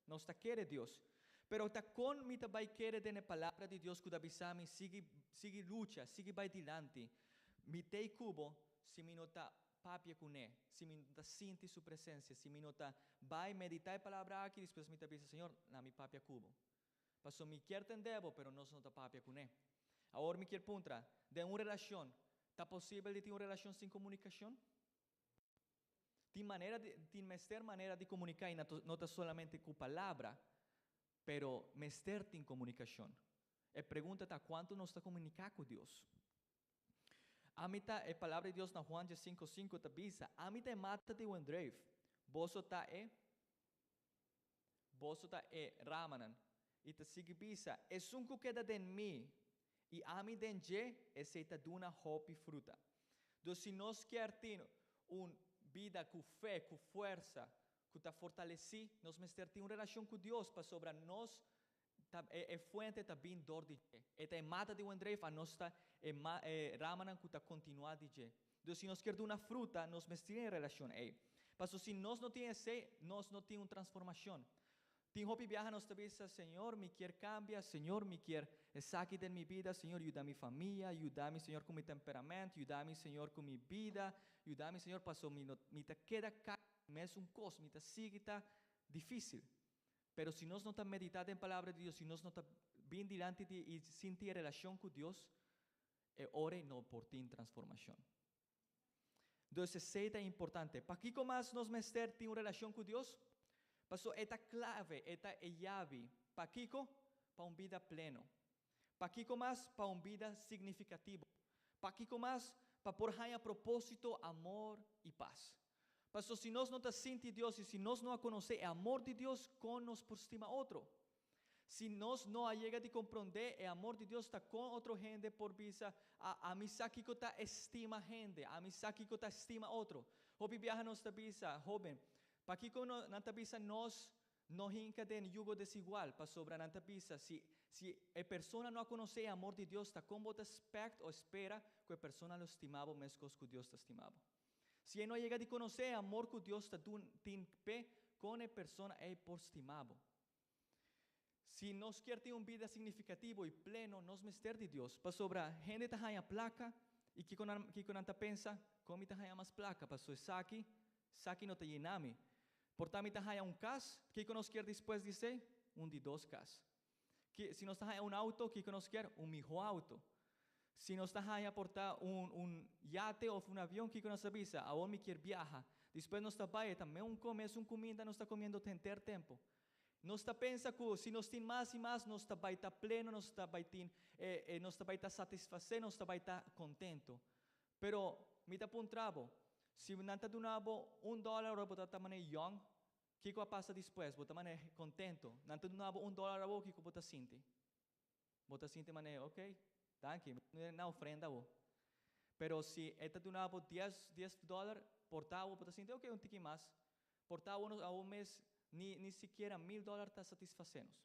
Nos ta kere Dios. Pero ta kon mi ta bai kere den e Palabra di Dios ku ta bisa mi sigui sigui lucha, sigui bai dilanti? Mi t'ei ku bo si mi no ta papia kuné, si mi no ta sinti su presensia, si mi no ta bai meditá e Palabra aki, despues mi ta bisa, Señor, na mi papia ku bo. Paso mi kier tende bo, pero nos no ta papia kuné. Awor mi kier puntra, den un relashon, ta posibel di tin un relashon sin komunikashon? Tin manera di, tin mester manera di komuniká i no ta solamente ku palabra, pero mester tin komunikashon. E pregunta ta kuantu nos ta komuniká ku Dios? Ami ta, e palabra di Dios na Juan diesinku sinku ta bisa, Ami ta e mata di wendreif, boso ta e Boso ta e ramanan. I ta sigui bisa, Esun ku keda den mi, i ami den dje, esei ta duna hopi fruta. Dus si nos kier tin un bida ku fe, ku fuersa, ku ta fortalesí, nos mester tin un relashon ku Dios, pasobra nos ta e e fuente ta bin dor di dje. E ta e mata di wendreif, anos ta e ma e ramanan ku ta kontinuá di dje. Dus si nos kier duna fruta, nos mester tin e relashon ei. Paso si nos no tin esei, nos no tin un transformashon. Tin hopi biaha nos ta bisa, Señor, mi kier kambia, Señor, mi kier esaki den mi bida, Señor, yuda mi famia, yuda mi, Señor, ku mi temperament, yuda mi, Señor, ku mi bida, yuda mi, Señor, paso mi no mi ta keda kai mesun kos, mi ta sigui ta difísil. Pero si nos no ta meditá den Palabra di Dios, si nos no ta bin dilanti di i sinti e relashon ku Dios, e ora ei no por tin transformashon. Dus esei ta importante. Pakiko mas nos mester tin un relashon ku Dios? Pasobra e ta klave, e ta e yabi. Pakiko? Pa un bida pleno. Pakiko mas? Pa un bida signifikativo. Pakiko mas? Pa por haña propósito, amor i pas. Paso si nos no ta sinti Dios i si nos no a konosé e amor di Dios, kon nos por stima otro? Si nos no a yega di komprondé e amor di Dios, ta kon otro hende por bisa, A, ami sa kiko ta estima hende, ami sa kiko ta stima otro? Hopi biaha nos ta bisa, Hóben, pakiko no, nan ta bisa nos no hinka den yugo desigual? Pasobra nan ta bisa, si, si e persona no a konosé e amor di Dios, ta kon bo ta spèkt o spera ku e persona lo stima bo meskos ku Dios ta stima bo? Si e no a yega di konosé e amor ku Dios ta dun tin p'e, kon e persona ei por stima bo? Si nos kier tin un bida signifikativo i pleno, nos mester di Dios. Pasobra hende ta haña plaka i kiko nan kiko nan ta pensa? Kon mi ta haña mas plaka? Paso esaki, esaki no ta yena mi. Por ta mi ta haña un kas, kiko nos kier despues di esei? Un di dos kas. Ki si nos ta haña un auto, kiko nos kier? Un mihó auto. Si nos ta haña por ta un un yate òf un avion, kiko nos ta bisa? Awor mi kier biaha. Despues nos ta bai, e ta meun ko mesun kuminda nos ta komiendo henter tempu. Nos ta pensa ku si nos tin mas i mas, nos ta bai ta pleno, nos ta bai tin e e nos ta bai ta satisfasé, nos ta bai ta kontentu. Pero mi ta puntra bo, si nan ta duna bo un dòler ora bo ta ta manera yòn, Kiko a pasa despues? Bo ta manera contento. Nan ta duna bo un dollar awo, kiko bo ta sinti? Bo ta sinti manera, ok, danki, mi na ofrenda awo. Pero si e ta duna bo dies, dies dollar, por ta awo bo ta sinti, ok, un tiki mas. Por ta awo nos awo mes ni, ni sikiera mil dollar ta satisface nos.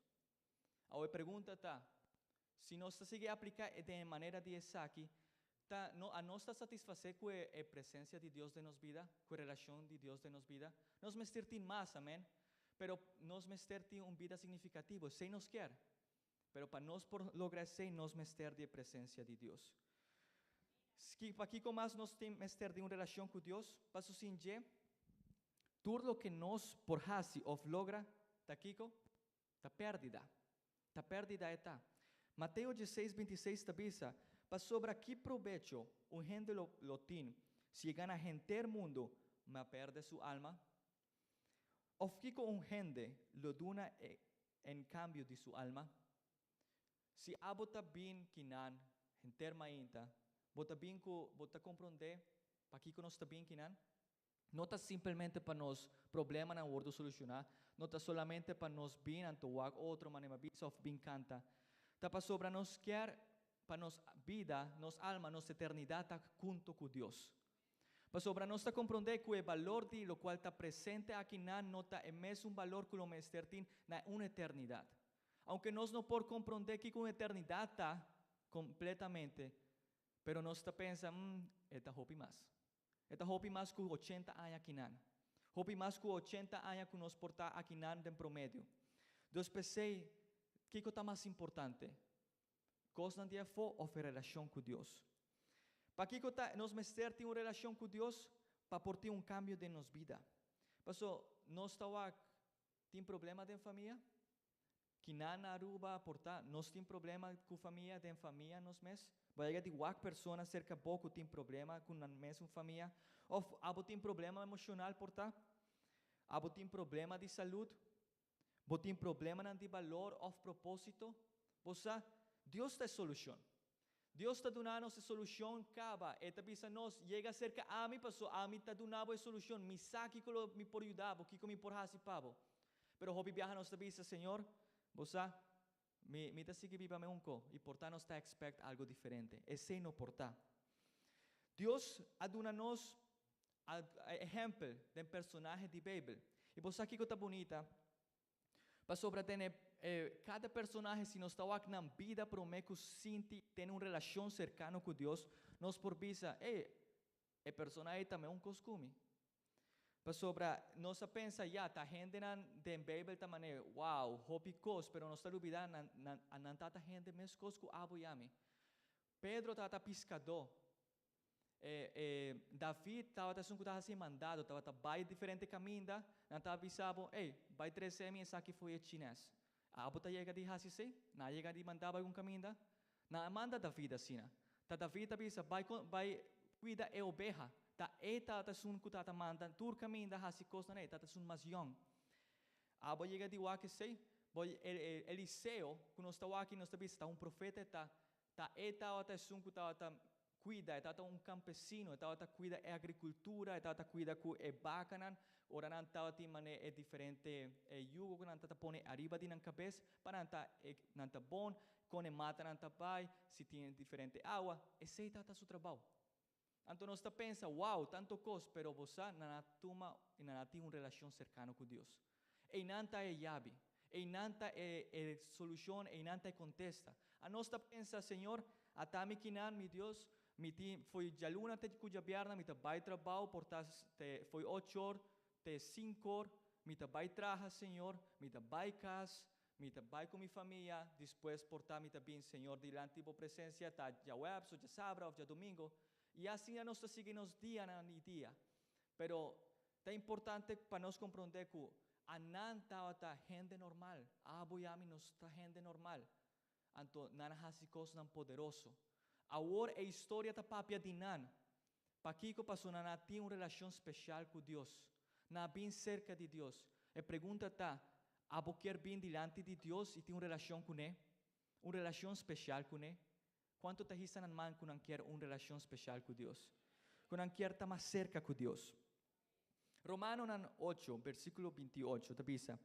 Awo e pregunta ta, si nos ta sigui aplica e den e manera di esaki, ta no a nos ta satisface cu e e presencia di Dios den nos bida, cu e relacion di Dios den nos bida? Nos mester tin mas, amen, pero nos mester tin un bida significativo, esey nos kier. Pero pa nos por logra esey nos mester di e presencia di Dios. Ski, pakico mas nos tin mester di un relacion cu Dios? Paso sin dje, tur loke nos por haci of logra ta kico? Ta pèrdida. Ta pèrdida e ta. Mateo dieseis, bintiseis ta bisa, Pasobra ki probecho un hende lo lo tin si e gana henter mundu ma pèrdè su alma? Òf kiko un hende lo duna e en kambio di su alma? Si abo ta bin kinan henter mainta, bo ta bin ku bo ta komprondé pakiko nos ta bin kinan? No ta simpelmente pa nos problemanan wordo solushoná, no ta solamente pa nos bin anto wak otro manera bisa of bin kanta. Ta pasobra nos kier pa nos bida, nos alma, nos eternidat ta hunto ku Dios. Pasobra nos ta komprondé ku e balor di lokual ta presente akinan no ta e mesun balor ku lo mester tin na un eternidat. Aunke nos no por komprondé kiko un eternidat ta kompletamente, pero nos ta pensa, mm, e ta hopi mas. E ta hopi mas ku ochenta aña akinan. Hopi mas ku ochenta aña ku nos por ta akinan den promedio. Dus p'esei, kiko ta mas importante? Kosnan di afó òf e relashon ku Dios? Pakiko ta nos mester tin un relashon ku Dios? Pa por tin un kambio den nos bida. Paso, nos ta wak tin problema den famia? Kinan na Aruba por ta nos tin problema cu famia den famia nos mes? Bo a yega di wak persona cerca bo cu tin problema cu nan mesun famia? Of abo tin problema emocional por ta? Abo tin problema di salud? Bo tin problemanan di balor of proposito? Bo sa, Dios ta e solucion. Dios ta duna nos e solucion caba. E ta bisa nos, Yega cerca ami, paso ami ta duna bo e solucion. Mi sa kico lo mi por yuda bo, kico mi por haci pa bo. Pero hopi biaha nos ta bisa, Señor, bo sa, mi, mi ta sigui biba meunco y por ta nos ta expect algo diferente. Esey no por ta. Dios a duna nos a, ehempel den personahe di Bijbel. Y bo sa kico ta bunita? Pasobra den e e kada personahe si nos ta wak nan bida promé ku sinti tene un relashon serkano ku Dios, nos por bisa, Ey, e persona ei ta meun kos ku mi. Pasobra nos a pensa, ya, ta hendenan den Beibel ta manera, wow, hopi kos, pero nos ta lubidá nan nan nan ta ta hende meskos ku abo i ami. Pedro tabata piskadó. E, e, David tabata esun ku ta hasi mandado, tabata bai diferente kaminda, nan ta bisa bo, Ey, bai trese mi esaki fo'i e chines. Abo ta yega di hasi esei? Nan a yega di manda bo algun kaminda? Nan a manda David asina. Ta David ta bisa, Bai, bai kuida e obeha. Ta e tabata esun ku tabata manda tur kaminda hasi kosnan ei, tabata esun mas yòn. Abo a yega di wak esei? Bo, e, e, Eliseo, ku nos ta wak i nos ta bisa ta un profeta e ta, Ta e tabata esun ku tabata. kuida, e tabata un kampesino, e tabata kuida e agrikultura, e tabata kuida ku e bakanan, ora nan tabatin manera e diferente e yugo ku nan tabata pone ariba di nan kabes, pa nan ta e nan ta bon, kon e matanan ta bai, si tin diferente awa, esei tabata su trabou. Anto nos ta pensa, wow, tantu kos, pero bo sa, nan a tuma i nan a tin un relashon serkano ku Dios. Einan ta e yabi, einan ta e e solushon, einan ta e kontesta. Anos ta pensa, Señor, ata mi kinan, mi Dios, mi tin fo'i djaluna te ku djabièrnè mi ta bai trabou, por ta te fo'i ochor te sinkor, mi ta bai traha, Señor, mi ta bai kas, Mi ta bai ku mi famia, despues por ta mi ta bin Señor dilanti bo presensia ta djaweps o djasabra of djadomingo, i asina nos ta sigui nos dianan i dia. Pero ta importante pa nos komprondé ku anan tabata hende normal, abo i ami nos ta hende normal, anto nan a hasi kosnan poderoso. Awor e historia ta papia di nan. Pakiko? Pasobra nan a tin un relashon speshal ku Dios. Nan a bin serka di Dios. E pregunta ta, Abo kier bin dilanti di Dios i tin un relashon kuné? Un relashon speshal kuné? Kuantu ta hisa nan man ku nan kier un relashon speshal ku Dios? Ku nan kier ta mas serka ku Dios? Romanonan ocho, bersíkulo 28 ta bisa,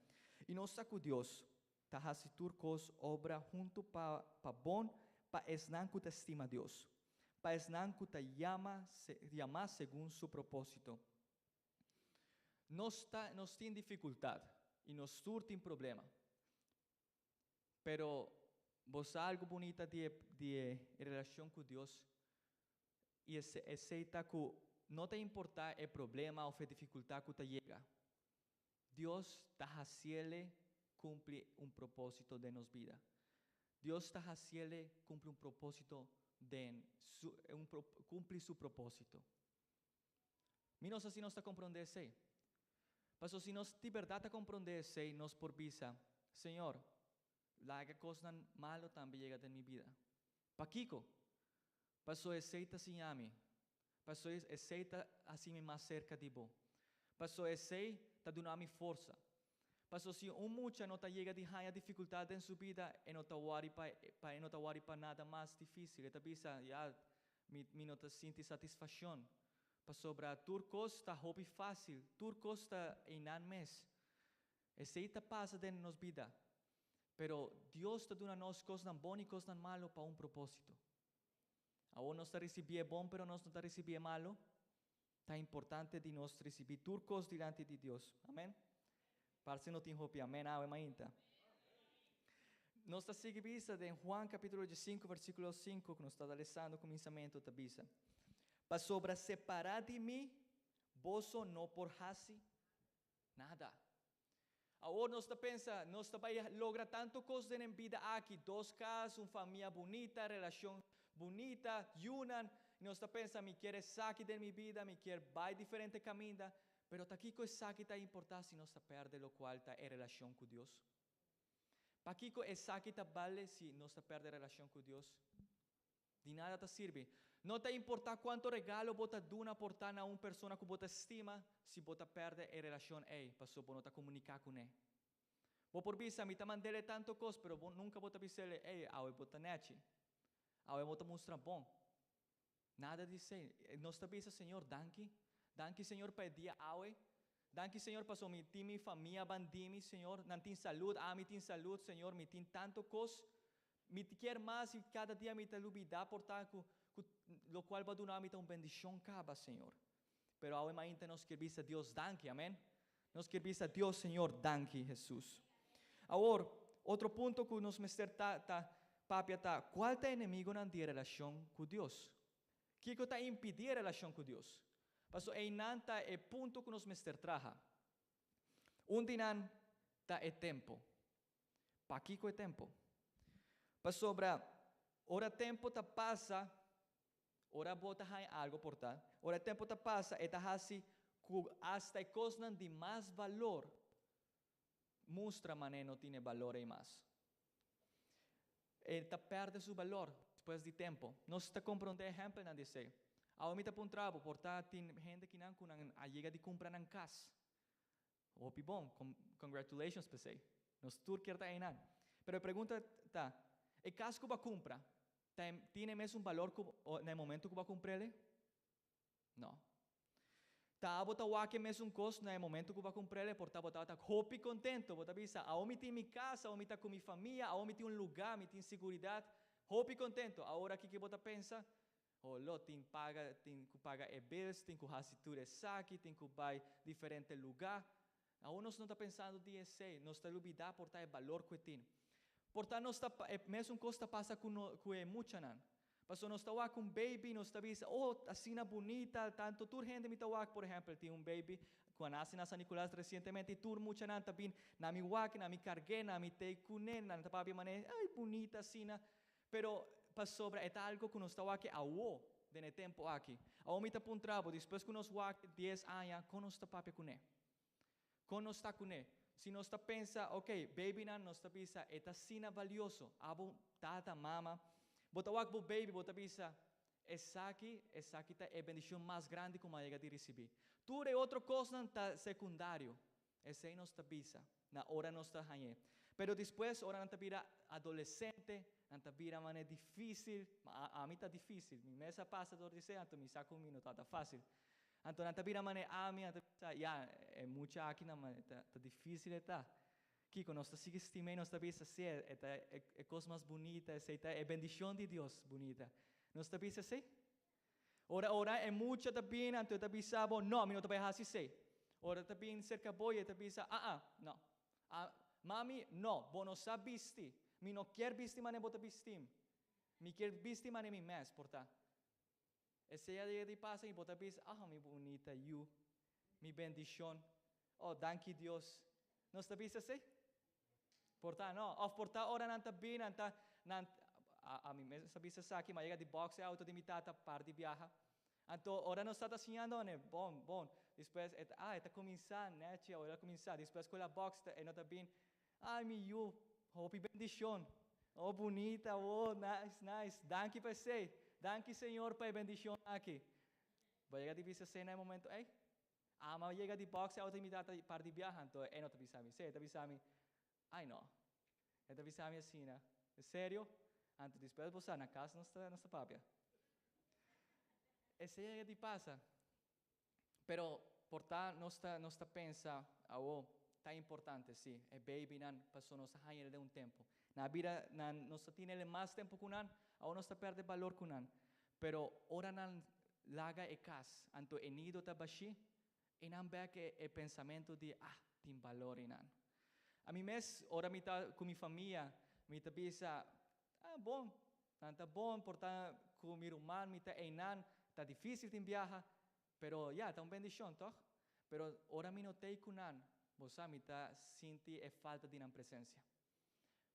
I nos sa ku Dios ta hasi tur kos obra huntu pa pa bon pa esnan ku ta stima Dios, pa esnan ku ta yama yamá segun su propósito. Nos ta nos tin difikultat i nos tur tin problema. Pero bo sa algu bunita di e di e relashon ku Dios? I esei ta ku no ta importá e problema òf e difikultat ku ta yega, Dios ta hasiele kumpli un propósito den nos bida. Dios ta hasiele kumpli un propósito den su un kumpli su propósito. Mi no sa si nos ta komprondé esei. Pasobra si nos di bèrdat ta komprondé esei, nos por bisa, Señor, laga kosnan malu tambe yega den mi bida. Pakiko? Pasobra esei ta siña mi. Pasobra esei ta hasi mi mas serka di bo. Pasobra esei ta duna mi forsa. Pasobra si un mucha no ta yega di haña difikultat den su bida, e no ta wòri pa pa e no ta wòri pa nada mas difísil. E ta bisa, Ya, mi mi no ta sinti satisfakshon. Pasobra tur kos ta hopi fásil, tur kos ta einan mes. Esei ta pasa den nos bida. Pero Dios ta duna nos kosnan bon i kosnan malu pa un propósito. Awor nos ta risibí e bon pero nos no ta risibí e malu. Ta importante di nos risibí tur kos dilanti di Dios. Amen? Parse no tin hopi amen awe mainta. Nos ta sigui bisa den Juan capítulo 5 versículo 5 ku nos ta lesando kuminsamentu ta bisa, Pasobra separá di mi boso no por hasi nada. Awor nos ta pensa, nos ta bai logra tantu kos den e bida aki, dos kas, un famia bunita, relashon bunita, yunan, i nos ta pensa, mi kier esaki den mi bida, mi kier bai diferente kaminda, pero ta kiko esaki ta importá si nos ta pèrdè lokual ta e relashon ku Dios? Pakiko esaki ta bale si nos ta pèrdè relashon ku Dios? Di nada ta sirbi. No ta importá kuantu regalo bo ta duna por ta na un persona ku bo ta stima, si bo ta pèrdè e relashon ei pasobra bo no ta komuniká kuné. Bo por bisa, Mi ta mand'é tantu kos, pero bo nunka bo ta bis'é, Ei, awe bo ta nèchi. Awe bo ta mustra bon. Nada di esei. Nos ta bisa, Señor, danki. Danki, Señor, pa e dia awe. Danki, Señor, pasobra mi tin mi famia bandí mi, Señor. Nan tin salud, ami tin salud, Señor. Mi tin tantu kos. Mi kier mas i kada dia mi ta lubidá por ta ku ku lokual bo a duna mi ta un bendishon kaba, Señor. Pero awe mainta nos kier bisa Dios danki, amen. Nos kier bisa Dios, Señor, danki, Hesus. Awor, otro punto ku nos mester ta ta papia ta, kual ta enemigunan di e relashon ku Dios? Kiko ta impidí e relashon ku Dios? Pasobra einan ta e punto ku nos mester traha. Un di nan ta e tempu. Pakiko e tempu? Pasobra ora tempu ta pasa, ora bo ta haña algu por ta, ora e tempu ta pasa e ta hasi ku asta e kosnan di mas balor mustra manera no tin e balor ei mas. E ta pèrdè su balor despues di tempu. Nos ta komprondé ehèmpelnan di esei. Awe mi ta puntra bo, por ta tin hende kinan ku nan a yega di kumpra nan kas. Hopi bon, congratulations p'esei. Nos tur kier ta einan. Pero e pregunta ta, e kas ku bo a kumpra, Tin e mesun balor ku na e momento ku bo a kumpr'el? No. Ta abo ta wak e mesun kos na e momento ku bo a kumpr'el? Por ta bo tabata hopi kontento, bo ta bisa, Awor mi tin mi kas, awor mi ta ku mi famia, awor mi tin un lugá, mi tin siguridat. Hopi kontento. Awor aki ke bo ta pensa? Oh, lo tin paga, tin ku paga e bills, tin ku hasi tur esaki, tin ku bai diferente lugá. Awor nos no ta pensando di esei, nos ta lubidá por ta e balor ku e tin. Por ta nos ta, e mesun kos ta pasa ku no, ku e muchanan. Pasobra nos ta wak un baby, nos ta bisa, oh, asina bunita, tanto tur hende mi ta wak, por ehèmpel, tin un baby ku a nase na San Nicolas resientemente i tur muchanan ta bin na mi wak, na mi karg'é, na mi tei kuné, nan ta papia manera, ay, bunita asina. Pero pasobra e ta algo ku nos ta wak awo, den e tempu aki. Awo mi ta puntra bo, despues ku nos wak dies aña, kon nos ta papia kuné? Kon nos ta kuné? Si nos ta pensa, ok, babynan, nos ta bisa, e ta asina balioso. Abo, tata, mama, bo ta wak bo baby, bo ta bisa, esaki, esaki ta e bendishon mas grandi ku mi a yega di risibí. Tur e otro kosnan ta sekundario. Esei nos ta bisa na ora nos ta hañ'é. Pero despues ora nan ta bira adolesente, nan ta bira manera difísil. Ma ami ta difísil. Mi mes a pasa dor di esei, anto mi sa ku mi no tabata fásil. Anto nan ta bira manera ami, nan ta bisa, ya, e mucha aki nan manera ta ta difísil e ta. Kiko, nos ta sigui stim'é, nos ta bisa, sí, e ta e kos mas bunita, esei ta e bendishon di Dios bunita. Nos ta bisa esei? Ora ora e mucha ta bini anto e ta bisa bo, No, mi no ta bai hasi esei. Ora e ta bini serka bo i e ta bisa, Ah-ah, no. Ah, mami, no, bo no sa bisti. Mi no kier bisti manera bo ta bistim. Mi kier bisti manera mi mes, por ta. Esei a yega di pasa i bo ta bisa, Ah, mi bunita yu, mi bendishon. Oh, danki Dios. Nos ta bisa esei? Por ta no. Of por ta ora nan ta bin, nan ta, nan, a, ami mes a bisa esaki, mi a yega di box e auto di mi tata par di biaha. Anto ora nos tata siñando ne, bon, bon. Despues e ta, ah, e ta cuminsa nechi, awor el a cuminsa. Despues cu el a box, e no ta bin, ay mi yu, hopi bendicion. Oh bunita, oh nice, nice. Danki pa esey. Danki Señor pa e bendicion aki. Bo a yega di bisa esey na e momento ey? Ama yega di box e auto di mi tata par di biaha anto e no ta bisa mi esei, e ta bisa mi, ai no. E ta bisa mi asina, en serio? Anto despues bo sa na cas nos ta nos ta papia. Esei a yega di pasa. Pero por ta nos ta nos ta pensa awo ta importante si e babynan paso nos a haña el den un tempo. Na bida nan nos ta tine el mas tempo cu nan, awo nos ta perde balor cu nan. Pero ora nan laga e kas, anto e nido ta bashí, i nan bek e e pensamentu di, Ah, tin balor einan. Ami mes, ora mi ta ku mi famia, mi ta bisa, Ah, bon, nan ta bon, por ta ku mi ruman mi ta einan, ta difísil tin biaha, pero ya, ta un bendishon, tòg? Pero ora mi no t'ei ku nan, bo sa, mi ta sinti e falta di nan presensia.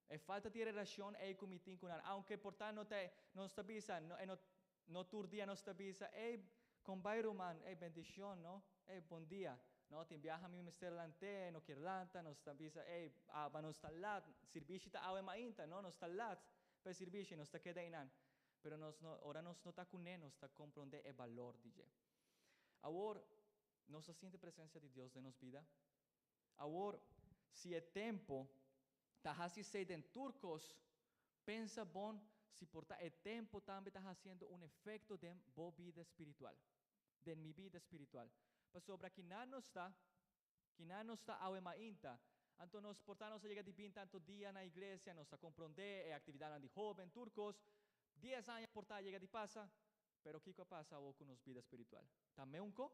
E falta di relacion ey cu mi tin cu nan, aunke por ta no ta nos ta bisa, no e no no tur dia nos ta bisa, ey con bay ruman, ey bendicion no, ey bon dia. No, tin biaha mi mester lant'é, e no kier lanta, nos ta bisa, ey aba nos ta lat, sirbishi ta awe mainta, no, nos ta lat pa e sirbishi, nos ta keda eynan. Pero nos no, ora nos no ta cuné nos ta comprende e balor di dje. Awor, nos ta sinti presencia di Dios den nos bida? Awor, si e tempo ta hasi esei den tur kos, pensa bon si por ta e tempo tambe ta hasiendo un efekto den bo bida spiritual, den mi bida spiritual. Pasobra kinan nos ta, kinan nos ta awe mainta, anto nos por ta nos a yega di bin tanto dia na iglesia, nos ta komprondé e aktividatnan di hóben, tur kos, dies aña por ta a yega di pasa, pero kiko a pasa awor ku nos bida spiritual? Ta meunko?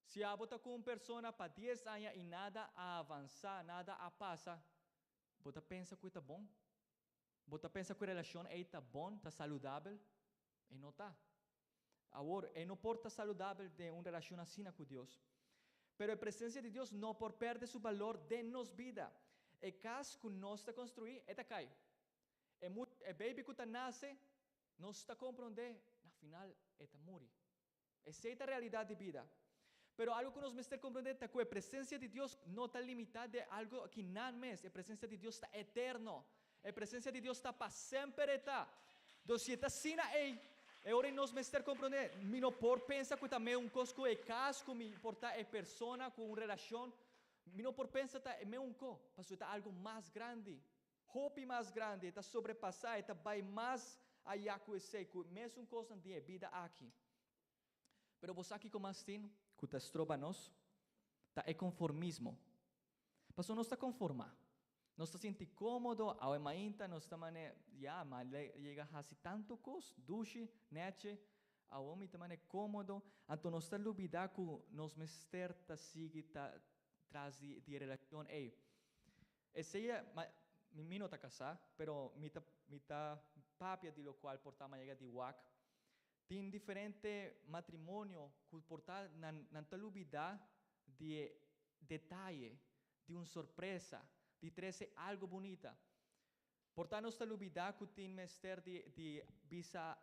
Si abo ta ku un persona pa dies aña i nada a avansá, nada a pasa, bo ta pensa ku e ta bon? Bo ta pensa ku e relashon ei ta bon, ta saludabel? E no ta. Awor, e no por ta saludabel den un relashon asina ku Dios. Pero e presensia di Dios no por pèrdè su balor den nos bida. E kas ku nos ta konstruí, e ta kai. E e baby ku ta nase, nos ta komprondé, na final e ta muri. Esei ta realidat di bida. Pero algu ku nos mester komprendé ta ku e presensia di Dios no ta limitá den algu aki nan mes. E presensia di Dios ta eterno. E presensia di Dios ta pa semper e ta. Dos si e ta asina ei, e ora ei nos mester komprendé, mi no por pensa ku ta meun kos ku e kas ku mi por ta e persona ku un relashon, mi no por pensa ta e meun ko, pasobra e ta algu mas grandi. Hopi mas grandi, e ta sobrepasá, e ta bai mas. ayá ku esei, ku mesun kosnan di e bida aki. Pero bo sa kiko mas tin ku ta stroba nos? Ta e konformismo. Pasobra nos ta konformá. Nos ta sinti kómodo, awe mainta nos ta mane, ya, m'a yega hasi tantu kos, dushi, nèchi, awor mi ta mane kómodo. Anto nos ta lubidá ku nos mester ta sigui ta tras di di e relashon ei. Esei e, ma mi no ta kasá, pero mi ta mi ta papia di lokual por ta m'a yega di wak. Tin diferente matrimonio ku por ta nan nan ta lubidá di e detaye, di un sorpresa, di trese algo bunita. Por ta nos ta lubidá ku tin mester di di bisa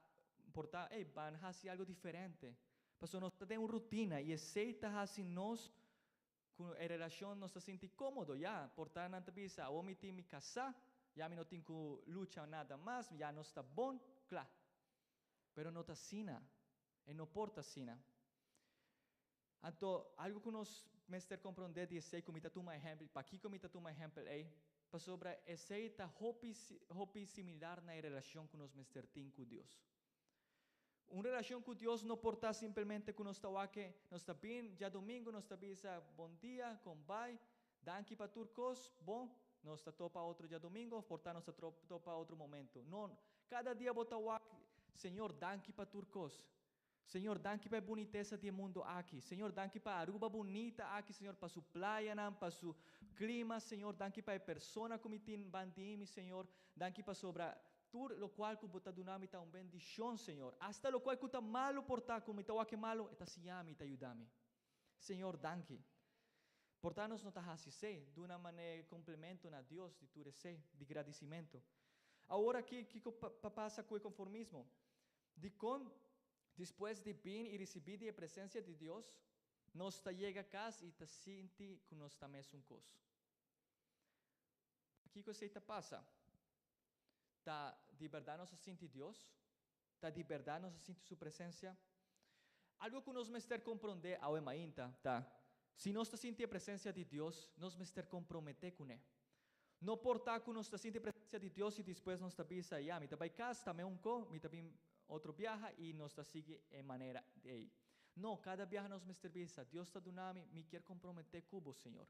por ta, ey, ban hasi algo diferente. Pasobra nos ta den un rutina i esei ta hasi nos ku e relashon nos ta sinti kómodo. Ya, por ta nan ta bisa, awor mi tin mi kasá, ya mi no tin ku lucha nada mas, ya nos ta bon, kla. Pero no ta asina, e no por ta asina. Anto, algu ku nos mester komprondé di esei ku mi ta tuma ehèmpel, pakiko mi ta tuma ehèmpel ei? Pasobra esei ta hopi hopi similar na e relashon ku nos mester tin ku Dios. Un relashon ku Dios no por ta simpelmente ku nos ta wak nos ta bin djadumingu nos ta bisa bon dia, kon bai, danki pa tur kos, bon, nos ta topa otro djadumingu òf por ta nos ta topa otro momento. No, kada dia bo ta wak, Señor danki pa tur kos. Señor, danki pa e bunitesa di e mundo aki. Señor, danki pa Aruba bunita aki, Señor, pa su playanan, pa su clima, Señor, danki pa e persona cu mi tin bandi mi, Señor. Danki pasobra tur locual cu Bo ta duna mi ta un bendicion, Señor. Hasta locual cu ta malo por ta, cu mi ta wak e malo, e ta siña mi, e ta yuda mi. Señor, danki. Por ta nos no ta haci esey, duna mane complemento na Dios di tur esey, di gradicimento. Awor aki, kico pa pasa cu e conformismo? Dikon despues di bin i risibí di e presensia di Dios, nos ta yega kas i ta sinti ku nos ta mesun kos? Pakiko esei ta pasa? Ta di bèrdat nos a sinti Dios? Ta di bèrdat nos a sinti Su presensia? Algu ku nos mester komprondé awe mainta ta, si nos ta sinti e presensia di Dios, nos mester komprometé kuné. No por ta ku nos ta sinti presensia di Dios i despues nos ta bisa, Ya, mi ta bai kas, ta me un ko, mi ta bin otro biaha i nos ta sigui e manera ei. No, kada biaha nos mester bisa, Dios ta duna mi, mi kier komprometé ku bo, Señor.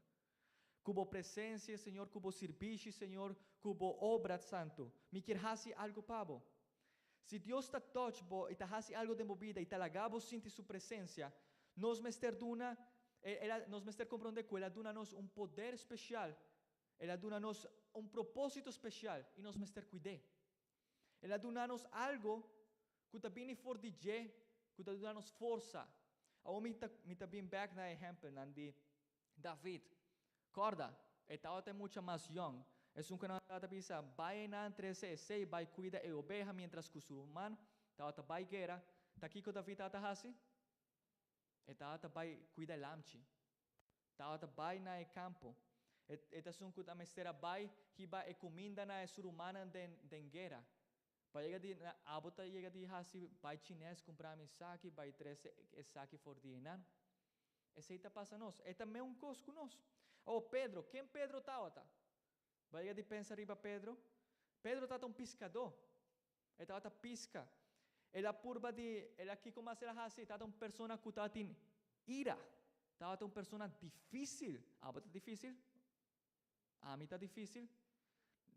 Ku bo presensia, Señor, ku bo sirbishi, Señor, ku bo obra santu. Mi kier hasi algu pa bo. Si Dios ta touch bo i ta hasi algu den bo bida i ta laga bo sinti su presensia, nos mester duna, El a, nos mester komprondé ku El a duna nos un poder spesial, El a duna nos un propósito spesial i nos mester kuid'é. El a duna nos algu ku ta bini for di dje, ku ta duna nos forsa. Awor mi ta, mi ta bin bèk na e ehèmpelnan di David. Kòrda, e tabata e mucha mas yòn. Esun ku nan tabata bisa, Bai einan trese esei, bai kuida e obeha miéntras ku su ruman tabata bai guera. Ta kiko David tabata hasi? E tabata bai kuida e lamchi. Tabata bai na e kampo. E, e ta esun ku ta mester a bai hiba e kuminda na e su rumannan den, den guera. Pa yega di, na, abo ta yega di hasi bai chines kumpra mi esaki, bai trese esaki for di einan. Esei ta pasa nos. E ta meun kos ku nos. Awor, Pedro, ken Pedro tabata? Bo a yega di pensa riba Pedro? Pedro tabata un piskadó. E tabata piska. El a purba di, el a kiko mas el a hasi? E tabata un persona ku tabatin ira. Tabata un persona difísil. Abo ta difísil? Ami ta difísil.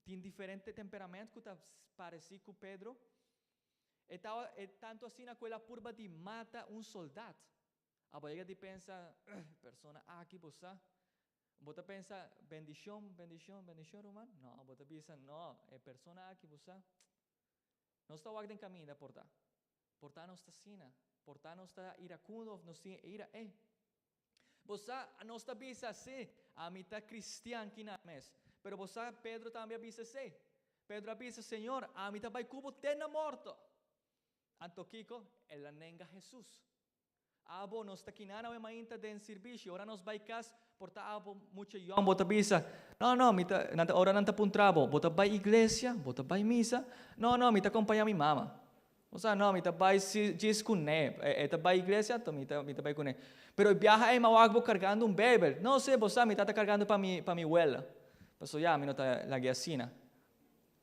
Tin diferente temperament ku ta paresí ku Pedro. E tawa, e tantu asina ku el a purba di mata un soldat. Abo yega di pensa, Ugh, persona aki bo sa. Bo ta pensa, bendishon, bendishon, bendishon ruman? No, bo ta bisa, no, e persona aki bo sa. Nos ta wak den kaminda por ta. Por ta nos ta asina. Por ta nos ta irakundo of nos tin e ira ei. Bo sa, nos ta bisa, sí, ami ta cristian kina mes. Pero bo sa, Pedro tambe a bisa esei. Pedro a bisa, Señor, ami ta bai ku bo te na morto. Anto kiko? El a nenga Hesus. Abo, nos ta kinan awe mainta den sirbishi. Ora nos bai kas, por ta abo mucha yòn, bo ta bisa, No, no, mi ta, nan ta, ora nan ta puntra bo, Bo ta bai iglesia? Bo ta bai misa? No, no, mi ta kompañá mi mama. Bo sa, no, mi ta bai si djis kuné. E, e ta bai iglesia, anto mi ta, mi ta bai kuné. Pero e biaha ei mi a wak bo kargando un Beibel. No, si, bo sa, mi tata kargando pa mi, pa mi wela. Pasobra ya, mi no ta lag'é asina.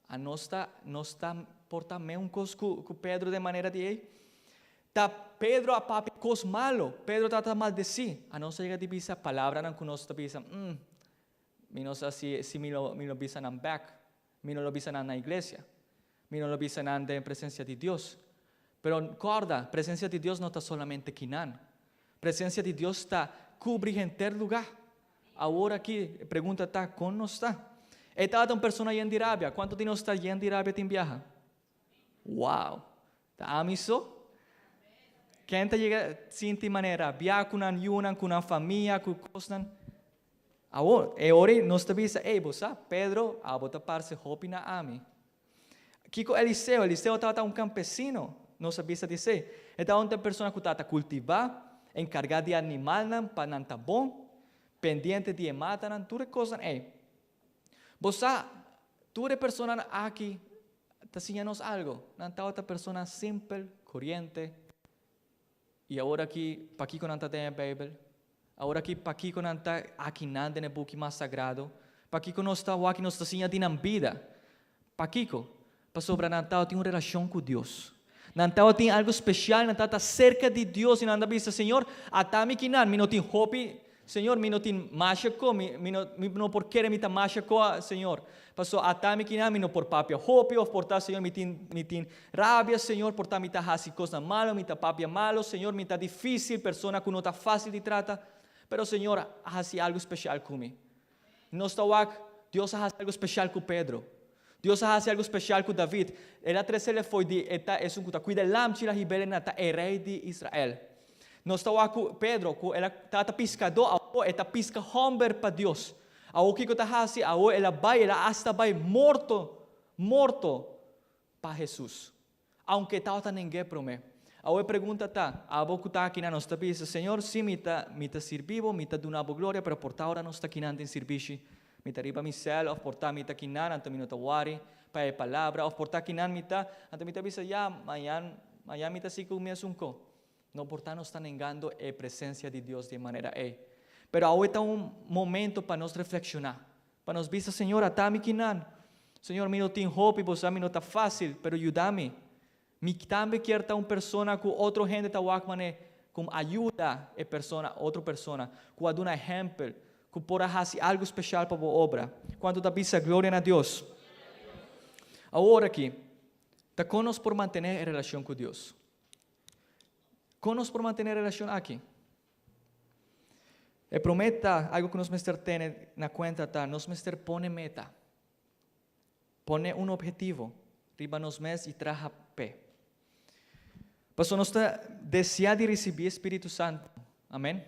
A nos ta, nos ta. Por ta mesun kos ku Pedro den manera di ei. Ta Pedro a papia kos malo, Pedro tabata maldesí. Anos a yega di bisa palabranan ku nos ta bisa, mm, mi no sa si si mi lo mi lo bisa nan bèk, mi no lo bisa nan na iglesia, mi no lo bisa nan den presensia di Dios. Pero kòrda, presensia di Dios no ta solamente kinan. Presensia di Dios ta kubri henter lugá. Awor aki e pregunta ta, kon nos ta? E tabata un persona yen di rabia. Kuantu di nos ta yen di rabia tin biaha? Wow! Ta ami so? Ken ta yega sinti manera rabia ku nan yunan, ku nan famia, ku kosnan? Awor, e ora ei nos ta bisa, Ey, bo sa, Pedro, abo ta parse hopi na ami. Kiko Eliseo? Eliseo tabata un kampesino, nos a bisa di esei. E tabata un persona ku tabata kultivá, enkargá di animalnan pa nan ta bon, pendiente di e matanan, tur e kosnan ei. Bo sa, tur e personanan aki ta siña nos algo. Nan tabata persona simpel, koriente. I awor aki, pakiko nan ta den e Beibel? Awor aki, pakiko nan ta akinan den e buki mas sagrado? Pakiko nos ta wak i nos ta siña di nan bida? Pakiko? Pasobra nan tabatin un relashon ku Dios. Nan tabatin algu spesial, nan tabata serka di Dios i nan ta bisa, Señor, ata mi kinan, mi no tin hopi, Señor, mi no tin masha ko, mi, mi no, mi no por kere mi ta masha ko, Señor. Paso ata mi kinan, mi no por papia hopi, of por ta, Señor, mi tin, mi tin rabia, Señor, por ta mi ta hasi kosnan malo, mi ta papia malo, Señor, mi ta difísil, persona ku no ta fásil di trata. Pero, Señor, hasi algu spesial ku mi. Nos ta wak, Dios a hasi algu spesial ku Pedro. Dios a hasi algu spesial ku David. El a trese el fo'i di e ta esun ku ta kuida e lamchi, el a hib'el na ta e rei di Israel. Nos ta wak ku Pedro, ku el a tabata piskadó, awor e ta piska hòmber pa Dios. Awor kiko ta hasi? Awor el a bai, el a asta bai morto, morto pa Hesus. Aunke e tabata neng'é promé. Awor e pregunta ta, abo ku ta akinan nos ta bisa, Señor, sí mi ta, mi ta sirbi bo, mi ta duna bo gloria, pero por ta ora nos ta akinan den sirbishi, mi ta riba mi sèl, òf por ta mi ta akinan, anto mi no ta wari pa e palabra, òf por ta akinan mi ta, anto mi ta bisa, ya, mañan, mañan mi ta sigui ku mi asunko. No por ta nos ta nengando e presensia di Dios di e manera ei. Pero awe ta un momento pa nos reflekshoná, pa nos bisa, Señor, ata mi kinan. Señor, mi no tin hopi, bo sa mi no ta fásil, pero yuda mi. Mi tambe kier ta un persona ku otro hende ta wak manera ku a yuda e persona, otro persona, ku a duna ehèmpel, ku por a hasi algu speshal pa bo obra. Kuantu ta bisa gloria na Dios? Awor aki, ta kon nos por mantené e relashon ku Dios? Kon nos por mantené e relashon aki? E promé ta, algu ku nos mester tene na kuenta ta, nos mester pone meta. Pone un ophetivo riba nos mes i traha p'e. Pasobra nos ta deseá di risibí e spiritu santu. Amèn.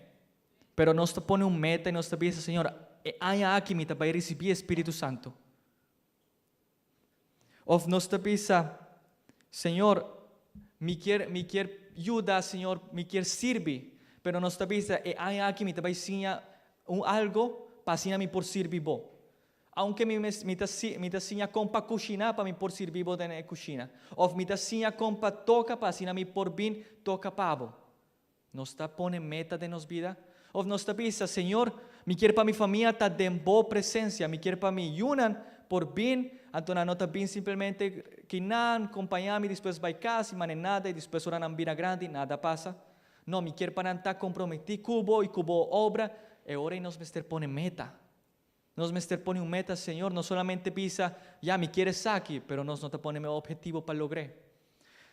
Pero nos ta pone un meta i nos ta bisa, Señor, e aña aki mi ta bai risibí e spiritu santu. Of nos ta bisa, Señor, mi kier, mi kier yuda, Señor, mi kier sirbi, pero nos ta bisa, e aña aki mi ta bai siña un algo pa asina mi por sirbi Bo. Aunke mi mes, mi ta si, mi ta siña kon pa kushiná pa mi por sirbi Bo den e kushina. Of mi ta siña kon pa toka pa asina mi por bin toka pa Bo. Nos ta pone meta den nos bida? Of nos ta bisa, Señor, mi kier pa mi famia ta den Bo presencia, mi kier pa mi yunan por bin, anto nan no ta bin simplemente kinan, compaña mi, despues bay cas y mane nada y despues ora nan bira grandi, nada pasa. No, mi kier pa nan ta comprometi cu Bo y cu Bo obra. E ora ey nos mester pone meta. Nos mester pone un meta, Señor, no solamente bisa, ya, mi kier esaki, pero nos no ta pone mi obhetivo pa logr'é.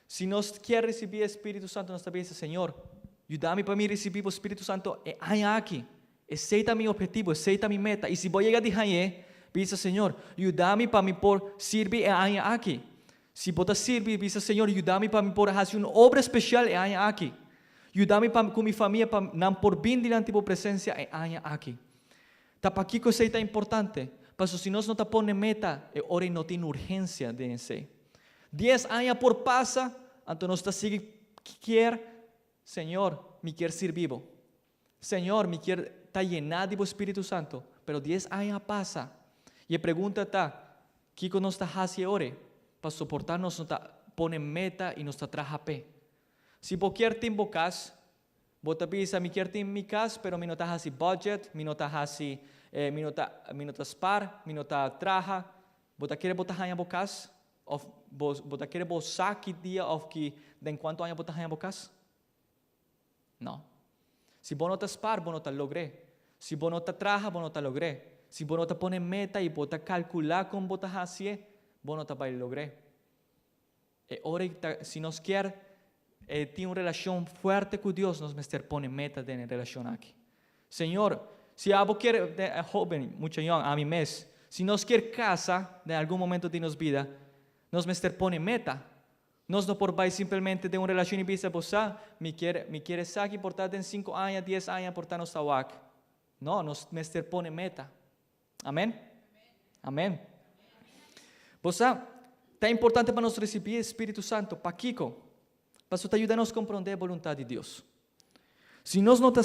Si nos kier ricibi e Spiritu Santo, nos ta bisa, Señor, yuda mi pa mi ricibi bo Spiritu Santo e aña aki. Esey ta mi obhetivo, esey ta mi meta. Y si bo yega di hañ'é, bisa, Señor, yuda mi pa mi por sirbi e aña aki. Si bo ta sirbi, bisa, Señor, yuda mi pa mi por haci un obra especial e aña aki. Yuda mi pa cu mi famia pa nan por bin dilanti bo presencia e aña aki. Ta pakiko esei ta importante? Paso si nos no ta pone meta, e ora ei no tin urgensia den esei. Dies aña por pasa, anto nos ta sigui kier, Señor, mi kier sirbi Bo. Señor, mi kier ta yená di Bo Spiritu Santo. Pero dies aña a pasa. I e pregunta ta, kiko nos ta hasi e ora ei pa soportá nos no ta pone meta i nos ta traha p'e? Si bo kier tin bo kas, Bo ta bisa, Mi kier tin mi kas, pero mi no ta hasi budget, mi no ta hasi, mi no ta, mi no ta spar, mi no ta traha. Bo ta kere bo ta haña bo kas? Òf bo bo ta kere bo sa ki dia òf ki den kuantu aña bo ta haña bo kas? No. Si bo no ta spar, bo no ta logr'é. Si bo no ta traha, bo no ta logr'é. Si bo no ta pone meta i bo ta kalkulá kon bo ta hasié, bo no ta bai logr'é. E ora ei ta, si nos kier tin un relashon fuerte ku Dios, nos mester pone meta den e relashon aki. Señor, si abo kier, hoben, mucha yòn, ami mes, si nos kier kasa den algun momento di nos bida, nos mester pone meta. Nos no por bai simpelmente den un relashon i bisa, Bo sa, mi kier, mi kier esaki por ta den sinku aña, dies aña por ta nos ta wak. No, nos mester pone meta. Amen? Amen. Bo sa, ta importante pa nos risibí e Spiritu Santo. Pakiko? Pasobra ta yuda nos komprondé e boluntat di Dios. Si nos no ta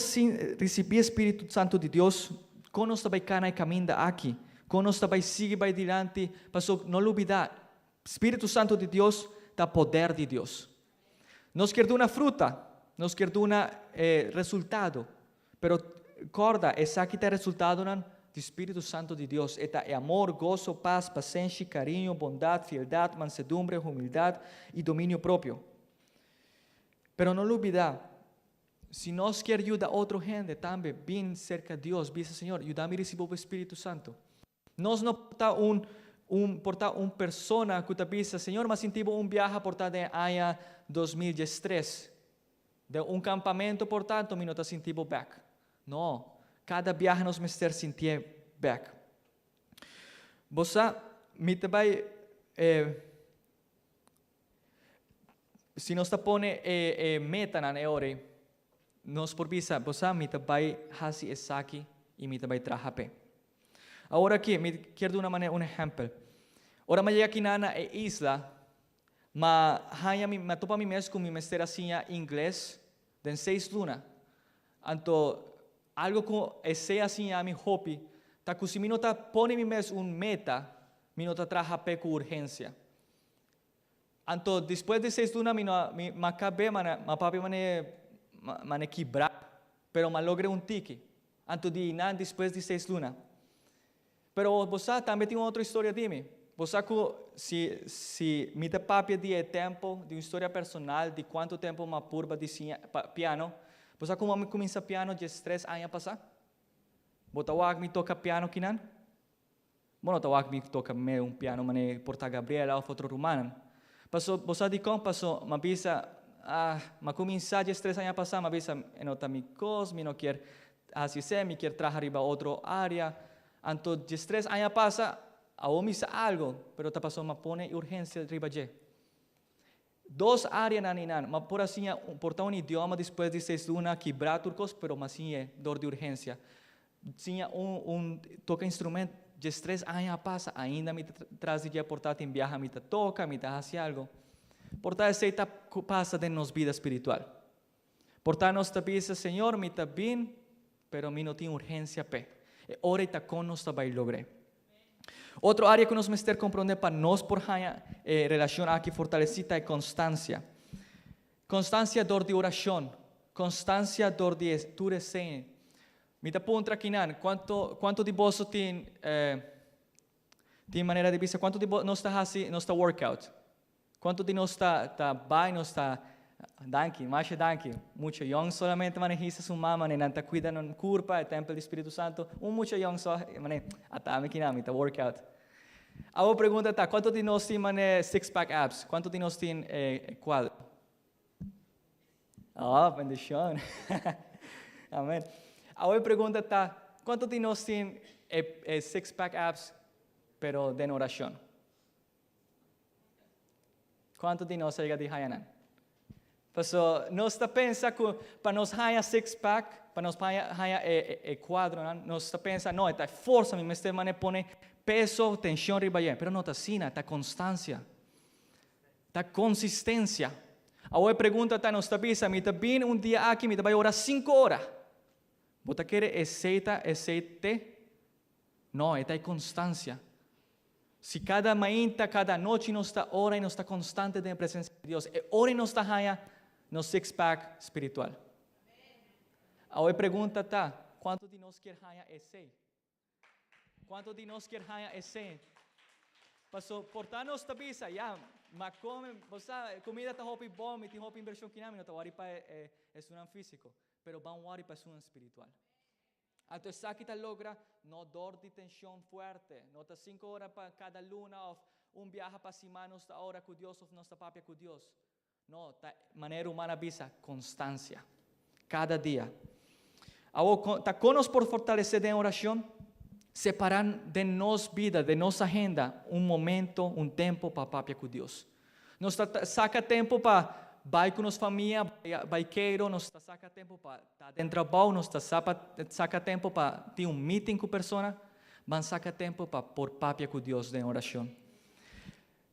risibí e Spiritu Santo di Dios, kon nos ta bai kana e kaminda aki? Kon nos ta bai sigui bai dilanti? Pasobra no lubidá, Spiritu Santo di Dios ta poder di Dios. Nos kier duna fruta, nos kier duna resultado, pero corda esaki ta e resultadonan di Spiritu Santo di Dios, e ta e amor, goso, paz, pasenshi, cariño, bondad, fieldad, mansedumbre, humildad y dominio propio. Pero no lubida, si nos kier yuda otro hende tambe bin cerca Dios, bisa Señor, yuda mi ricibi bo Spiritu Santo. Nos no por ta un un por ta un persona ku ta bisa, Señor, m'a sinti bo un biaha por ta den aña 2013. Den un kampamentu por tanto mi no ta sinti bo bèk. No, kada biaha nos mester sintié bèk. Bo sa, mi ta bai e si nos ta pone e e metanan e ora ei, nos por bisa, bo sa, mi ta bai hasi esaki i mi ta bai traha p'e. Awor aki mi kier duna manera un ehempel. Ora mi a yega kinan na e isla, m'a haña mi, m'a topa mi mes ku mi mester a siña ingles den seis luna. Anto algo ku esei a siña mi hopi ta ku si mi no ta pone mi mes un meta, mi no ta traha p'e ku urgensia. Anto despues di seis luna mi no a, mi m'a kab'é mane, m'a papia mane, mane kibrá, pero m'a logr'é un tiki. Anto di einan despues di seis luna. Pero bo sa, tambe tin un otro historia di mi. Bo sa ku si, si mi ta papia di e tempo, di un historia personal di kuantu tempo m'a purba di siña pa piano, bo sa kuma mi kuminsa piano diestres aña pasá? Bo ta wak mi toka piano kinan? Bo no ta wak mi toka me un piano manera por ta Gabriela of otro rumannan. Paso, bo sa dikon? Paso m'a bisa, ah, m'a kuminsá diestres aña pasá, m'a bisa e no ta mi kos, mi no kier hasi esei, mi kier traha riba otro área. Anto diestres aña pasa, awor mi sa algo, pero ta paso m'a pone e urgensia riba dje. Dos áreanan einan, m'a por a siña por ta un idioma despues di seis luna, kibrá tur kos, pero m'a siñ'é dor di urgensia. Siña un un toka instrument, diestres aña a pasa, ainda mi ta tras di dje por ta tin biaha mi ta toka, mi ta hasi algo. Por ta esei ta pasa den nos bida spiritual. Por ta nos ta bisa, Señor, mi ta bin, pero mi no tin urgensia p'e. E ora ei ta kon nos ta bai logr'é. Otro área ku nos mester komprondé pa nos por haña e relashon aki fortalesí ta e konstansia. Konstansia dor di orashon, konstansia dor di e tur esei. Mi ta puntra kinan, kuantu kuantu di boso tin tin manera di bisa kuantu di bo nos ta hasi nos ta workout? Kuantu di nos ta ta bai nos ta danki masha danki mucha yong solamente mane hisa su mama mane nan ta kuida nan kurpa e tempel di spiritu santo un mucha yong so mane ata mi kina mi ta workout awo pregunta ta kuantu di nos tin mane six pack abs kuantu di nos tin e kuadro oh bendishon amen awo e pregunta ta kuantu di nos tin e six pack abs pero den orashon Kuantu di nos a yega di haña nan? Paso nos ta pensa ku pa nos haña six pack, pa nos haña haña e e kuadronan, nos ta pensa no e ta e forsa mi mester mane pone peso, tenshon riba dje. Pero no ta asina, ta konstansia, ta konsistensia. Awor e pregunta ta, nos ta bisa mi ta bini un dia aki mi ta bai ora sinku ora. Bo ta kere esei ta esei te? No, e ta e konstansia. Si kada mainta, kada anochi nos ta ora i nos ta konstante den e presensia di Dios, e ora nos ta haña nos six pack spiritual. Awe e pregunta ta, kuantu di nos kier haña esei? Kuantu di nos kier haña esei? Paso por ta nos ta bisa, ya, m'a come, bo sa, comida ta hopi bon, mi tin hopi inversion kina, mi no ta worry pa e esunnan fisico, pero ban worry pa esunnan spiritual. Anto esaki ta logra no dor di tension fuerte, no ta cinco ora pa cada luna of un biaha pa siman nos ta ora cu Dios of nos ta papia cu Dios. No, ta manera ruman a bisa, constancia. Cada dia. Awor, ta con nos por fortalece den oracion? Separa den nos bida, den nos agenda, un momento, un tempo pa papia cu Dios. Nos ta saca tempo pa bai cu nos famia, bai keiro, nos ta saca tempo pa ta den trabou, nos ta saca tempo pa tin un meeting cu persona. Ban saca tempo pa por papia cu Dios den oracion.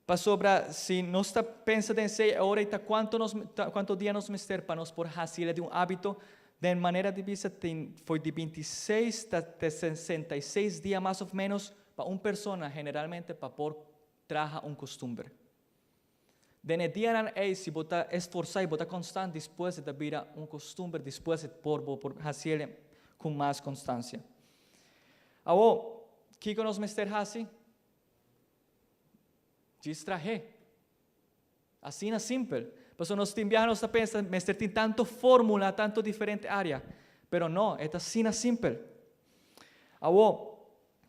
Pasobra si nos ta pensa den esei e ora i ta cuanto nos ta cuanto dia nos mester pa nos por haci el di un habito, den manera di bisa tin foi di 26 ta te 66 dia mas of menos pa un persona generalmente pa por traha un costumber. Den e dianan ei si bo ta esforsa i bo ta constant despues e ta bira un costumber despues e por bo por haci el cu mas constancia. Awo, kico nos mester haci? Djis trah'é. Asina simpel. Pasobra nos tin biaha nos ta pensa mester tin tanto formula, tanto diferente area. Pero no, e ta asina simpel. Awor,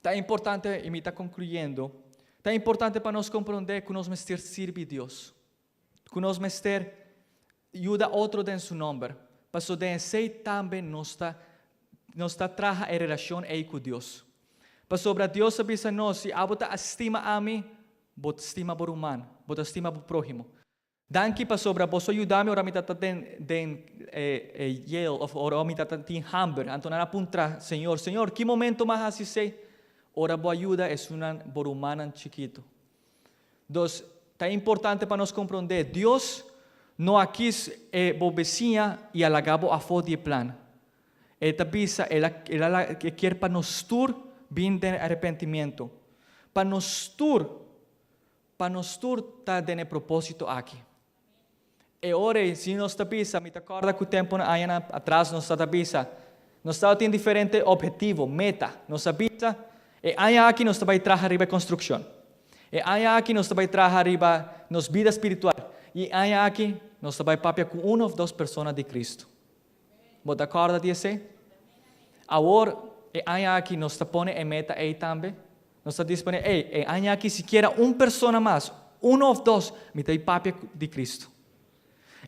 ta importante, i mi ta concluyendo, ta importante pa nos comprende cu nos mester sirbi Dios. Cu nos mester yuda otro den su nomber. Pasobra den esey tambe nos ta nos ta traha e relacion ey cu Dios. Pasobra Dios a bisa nos, si abo ta stima ami, bo ta stima bo ruman, bo ta stima bo prohimo. Danki pasobra boso a yuda mi ora mi tata den den e jail of ora mi tata tin hamber. Anto nan a puntra Señor, Señor, ki momento mi a haci esey? Ora bo a yuda esunnan bo rumannan chikito. Dos, ta importante pa nos komprondé, Dios no a kis e bo besiña i a laga bo afó di e plan. E ta bisa, el a, el a, e kier pa nos tur bin den arepentimiento. Pa nos tur, pa nos tur ta den e propósito aki. E ora ei, si nos ta bisa, mi ta kòrda ku tempunan añanan atras nos ta ta bisa, nos tabatin diferente ophetivo, meta. Nos a bisa, e aña aki nos ta bai traha riba e konstrukshon. E aña aki nos ta bai traha riba nos bida spiritual. I e aña aki nos ta bai papia ku un òf dos persona di Kristu. Bo ta kòrda di esei? Awor, e aña aki nos ta pone e meta ei tambe. Nos ta disponé, ey, e aña aki sikiera un persona mas, uno of dos, mi ta papia di Cristo.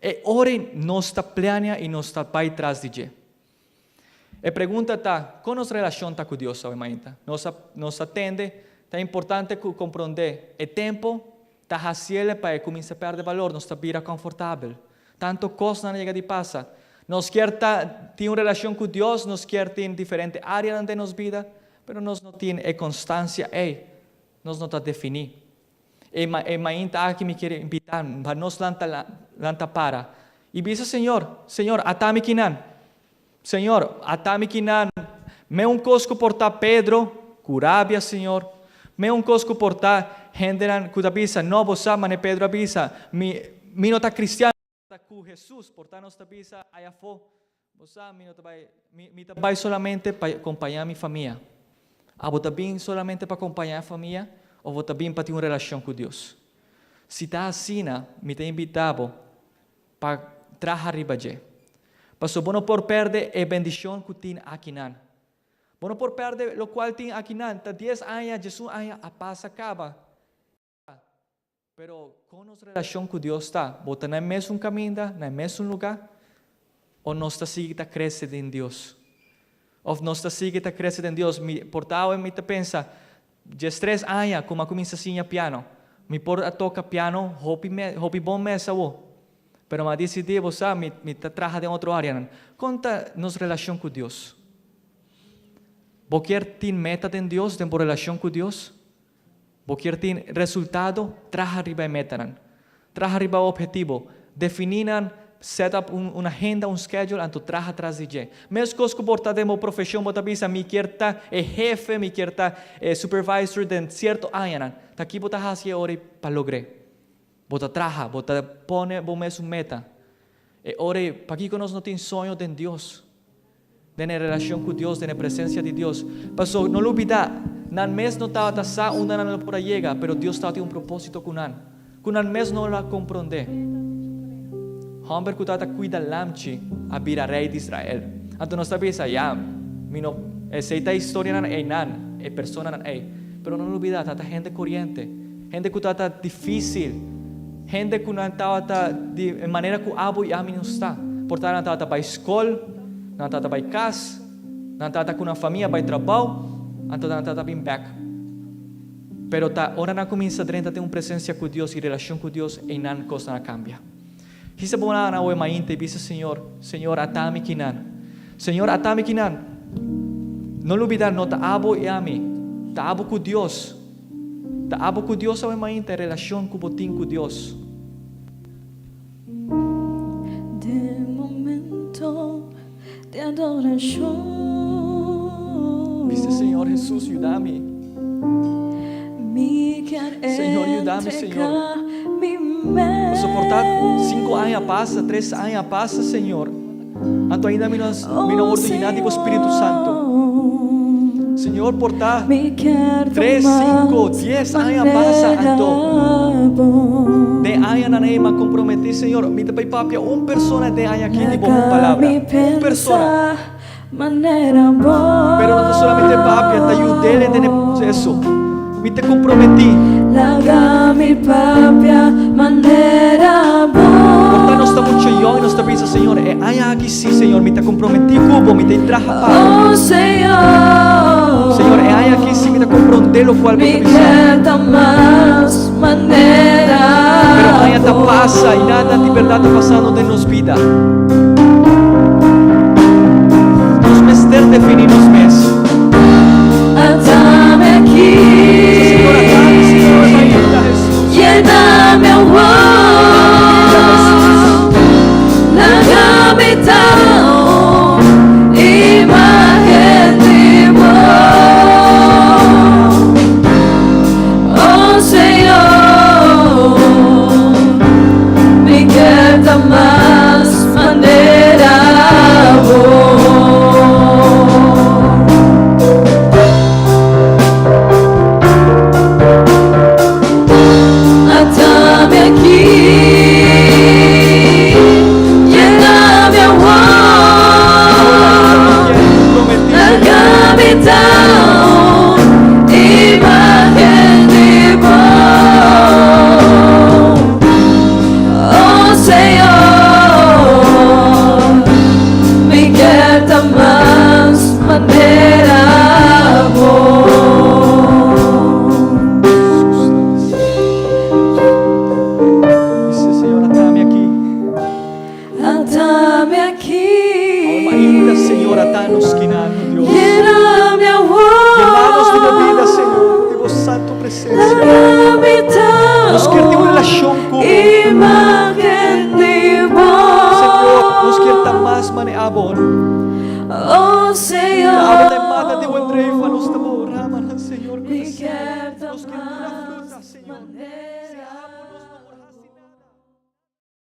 E ora ei nos ta plania i nos ta bai tras di dje. E pregunta ta, kon nos relashon ta ku Dios awe mainta? Nos a nos a tende, ta importante ku komprondé e tempu ta hasiel pa e kuminsá pèrdè balor, nos ta bira konfortabel. Tantu kosnan a yega di pasa. Nos kier ta tin un relashon ku Dios, nos kier tin diferente áreanan den nos bida, Pero nos no tin e constancia ey, nos no ta defini. E e mainta aki mi kier invita pa nos lanta lanta para y bisa Señor, Señor ata mi kinan, Señor ata mi kinan, me un cos cu por ta Pedro cu rabia Señor, me un cos cu por ta hendenan cu ta bisa no bo sa mane Pedro a bisa mi mi no ta cristiano, Ta ku Hesus, por ta nos ta bisa ai afó, Bo sa, mi no ta bai, mi, mi ta bai solamente pa kompañá mi famia. Abo ta bin solamente pa kompañá e famia òf bo ta bin pa tin un relashon ku Dios? Si ta asina, mi ta invitá bo pa traha riba dje. Pasobra bo no por pèrdè e bendishon ku tin akinan. Bo no por pèrdè lokual tin akinan. Ta dies aña, diesun aña a pasa kaba. Pero kon nos relashon ku Dios ta? Bo ta na e mesun kaminda, na e mesun lugá? O nos ta sigui ta krese den Dios? Òf nos ta sigui ta krese den Dios? Mi por ta awe mi ta pensa, diestres aña ku mi a kuminsá siña piano, mi por a toka piano hopi me hopi bon mes awo. Pero mi a disidí, bo sa, mi mi ta traha den otro áreanan. Kon ta nos relashon ku Dios? Bo kier tin meta den Dios, den bo relashon ku Dios? Bo kier tin resultado? Traha riba e metanan. Traha riba e obhetivo. Definí nan, set up un un agenda, un schedule, anto traha tras di dje. Meskos ku por ta den bo profeshon bo ta bisa mi kier ta e hefe, mi kier ta e supervisor den sierto añanan. Ta ki bo ta hasi e ora ei pa logr'é? Bo ta traha, bo ta pone bo mes un meta. E ora ei, pakiko nos no tin soño den Dios? Den e relashon ku Dios, den e presensia di Dios. Paso, no lubidá, Nan mes no tabata sa unda nan lo por a yega, pero Dios tabatin un propósito ku nan, ku nan mes no lo a komprondé. Hòmber ku tabata kuida lamchi a bira rei di Israel. Anto nos ta bisa, Ya, mi no, esei ta e historianan ei, nan, e personanan ei. Pero no lubidá, tabata hende koriente, hende ku tabata difísil, hende ku nan tabata di e manera ku abo i ami nos ta. Por ta nan tabata bai skol, nan tabata bai kas, Nan tata ku nan famia bai trabou, anto nan tata bin bèk. Pero ta ora nan kuminsá drenta den un presensia ku Dios i relashon ku Dios, einan kosnan a kambia. Hisa bo nan awe mainta i bisa Señor, Señor, ata mi kinan. Señor, ata mi kinan. No lubidá, no ta abo i ami, ta abo ku Dios. Ta abo ku Dios awe mainta, e relashon ku bo tin ku Dios. Den momento di adorashon. Bisa Señor Jesus yuda mi. Mi kier Señor yuda mi Señor. entrega mi mes. Pa soporta sinku aña pasa, tres aña pasa Señor. Anto ainda mi no mi no Oh wordo yena di bo Spiritu Santo. Señor. Señor por ta Mi kier ta tres, sinku, mas dies aña pasa manera anto bo. den añanan ei m'a komprometí Señor mi ta bai papia un persona den aña aki di bo Laga palabra. mi Un persona. pensa manera bo. Pero no ta solamente papia, ta yud'el den e proseso. Mi ta komprometí. Laga mi papia manera bo. Por ta nos ta mucho yòn i nos ta bisa, Señor, e aña aki sí, Señor, mi ta komprometí ku bo, mi ta traha pa bo. Oh, Señor. Señor, e aña aki sí mi ta komprondé lokual bo ta Mi bisa. kier ta mas manera Pero aña ta bo. pasa i nada di bèrdat ta pasando den nos bida. Nos mester definí nos mes. Atame aki. Señor, atame, Señor, mainta, Jesús. Lléname awor. Laga mi ta un imagen di bo. Oh Señor, mi kier ta mas manera bo. Atame aki, lléname awor. Laga mi ta un imagen di bo. Oh Señor, mi kier ta mas manera bo. Dice, Señor, atame aki. Atame aki. Awe mainta, Señor, atanos kinano, Dios. Lléname awor. Llenanos di bo bida, Señor, di bo santo presencia. Laga mi ta Nos kier tin un relacion cu bo. imagen.